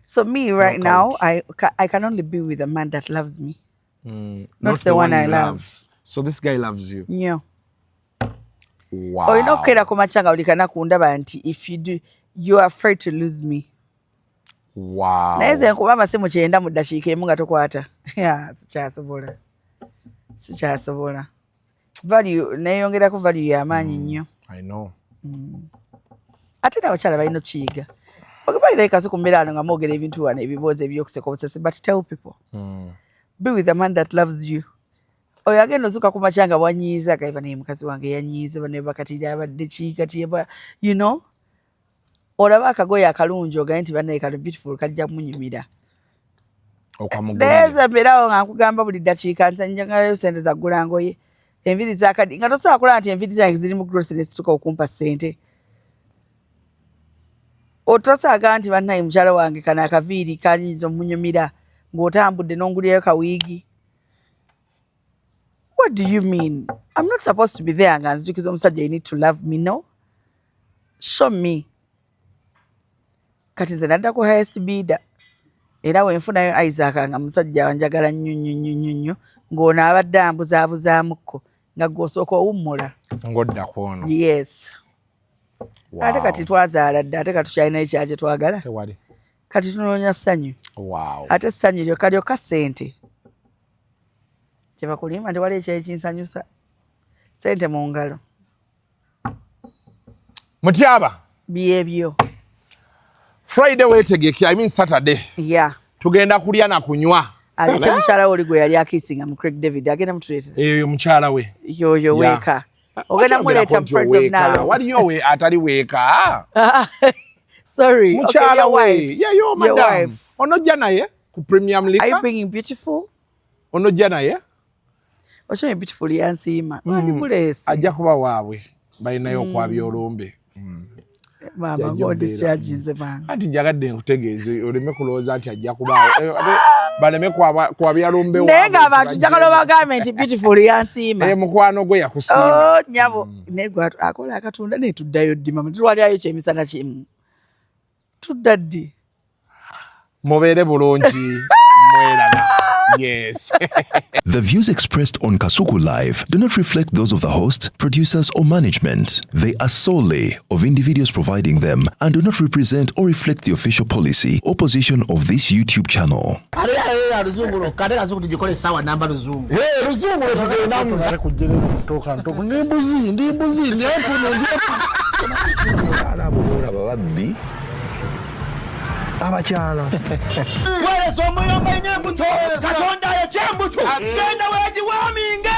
Speaker 10: So me right
Speaker 5: Knockout.
Speaker 10: now, I can only be with a man that loves me, not
Speaker 5: Not
Speaker 10: the one I
Speaker 5: you
Speaker 10: love.
Speaker 5: So this guy loves you?
Speaker 10: Nnyo.
Speaker 5: Wow.
Speaker 10: Olina okukeera ku makya nga buli kanaku ndaba nti if you do, you are afraid to lose me. Naye nze nkuba amasimu 90 mu ddakiika emu nga tokwata. Yeah, sikyasobola, sikyasobola. Value neeyongerako, value y'amaanyi nnyo.
Speaker 5: I know.
Speaker 10: Ate n'abakyala balina okukiyiga. Ogebaithe kasi ku mbeera wano nga mwogera ebintu wano, ebiboozi ebyokuseka obusesi, but tell people, be with a man that loves you. Oyo agenda ozuuka ku makya nga bwanyiiza gaiba, naye mukazi wange yanyiize bane bakati abadde ki kati olaba akagoye akalungi ogaye nti bannaye kano beautiful, kajja munyumira.
Speaker 5: Okamugulire.
Speaker 10: Naye nze mbeerawo nga nkugamba buli ddakiika nsanjangayo sente za ggula ngoye, enviiri zakadi, nga tosobola kulaba nti enviiri zange ziri mu growth nesituka okumpa ssente. Otosaaga nti bannaye mukyala wange kano akaviiri kanyinza omunyumira, ng'otambudde n'ongulirayo ka wig. What do you mean? I'm not supposed to be there nga nzijukiza omusajja, you need to love me. No, show me. Kati nze nadda ku highest bidder, era wenfunayo Isaac nga musajja wanjagala nnyo nnyo nnyo nnyo nnyo, ng'ono abadde ambuzaabuzamukko, nga gw'osooka owummula.
Speaker 5: Ng'odda ku ono.
Speaker 10: Yes. Ate kati twazaala dda, ate kati tukyalina ekyakye twagala?
Speaker 5: Tewali.
Speaker 10: Kati tunoonya ssanyu. Ate essanyu lyokka lyokka ssente kyebakulimba nti wali ekyali kinsanyusa, ssente mu ngalo.
Speaker 5: Mutyaba.
Speaker 10: Byebyo.
Speaker 5: Friday weetegeke, I mean Saturday.
Speaker 10: Yeah.
Speaker 5: Tugenda kulya na kunywa.
Speaker 10: Alete mukyala we oli gwe yali akisinga mu Craig David, agenda mutuleetera.
Speaker 5: Eyo mukyala we.
Speaker 10: Yoyo weeka ogenda muleeta mu Friends of Naro.
Speaker 5: Waliyo we atali weeka.
Speaker 10: Sorry.
Speaker 5: Mukyala
Speaker 10: okay,
Speaker 5: we yeyo madam onojja naye ku Premium Liquor.
Speaker 10: Are you bringing beautiful?
Speaker 5: Onojja naye.
Speaker 10: Okyonye beautiful yansiima. Wandi muleese.
Speaker 5: Ajja kuba waabwe balinayo okwabya olumbe.
Speaker 10: Maama ng'odischarginze mangu.
Speaker 5: Anti njagadde nkutegeeze oleme kulowooza nti ajja kubaawo, ate baleme kwabya lumbe.
Speaker 10: Naye ng'abantu njagala obagambe nti beautiful yansiima.
Speaker 5: Eh, mukwano gwe yakusiima.
Speaker 10: Oh, nyabo, naye gwe akola akatunda, naye tuddayo ddi mama? Tulwalyayo kyemisana kimu, tudda ddi?
Speaker 5: Mubeere bulungi, mweraba. Yes.
Speaker 1: The views expressed on Kasuku Live do not reflect those of the host, producers, or management. They are solely of individuals providing them and do not represent or reflect the official policy or position of this YouTube channel.
Speaker 4: Ate luzungu lwokka, ate Kasuku tugikola essaawa namba luzungu.
Speaker 9: Luzungu lwetugendamu. Kujjerera ntoka ndi mbuzi, ndi mbuzi, ndi empunu, ndi
Speaker 6: Abaana abo boolaba babbi abakyala.
Speaker 4: Weereza omuyomba nnyo embuto, Katonda ayokya embuto, genda weegiwaaminge.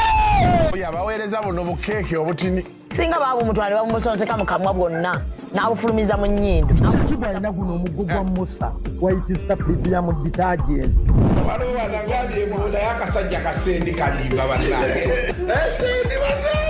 Speaker 5: Abaweereza buno bukeeke obutini.
Speaker 7: Singa baabumutwala ne babumusonseka mu kamwa bwonna n'abufulumiza mu nnyindo.
Speaker 8: Kibwa alina guno omuggo gwa Musa, White Star Premium detergent.
Speaker 9: Waliwo wanagambye mbu naye akasajja kasendi kalimba bannange, esendi bannange.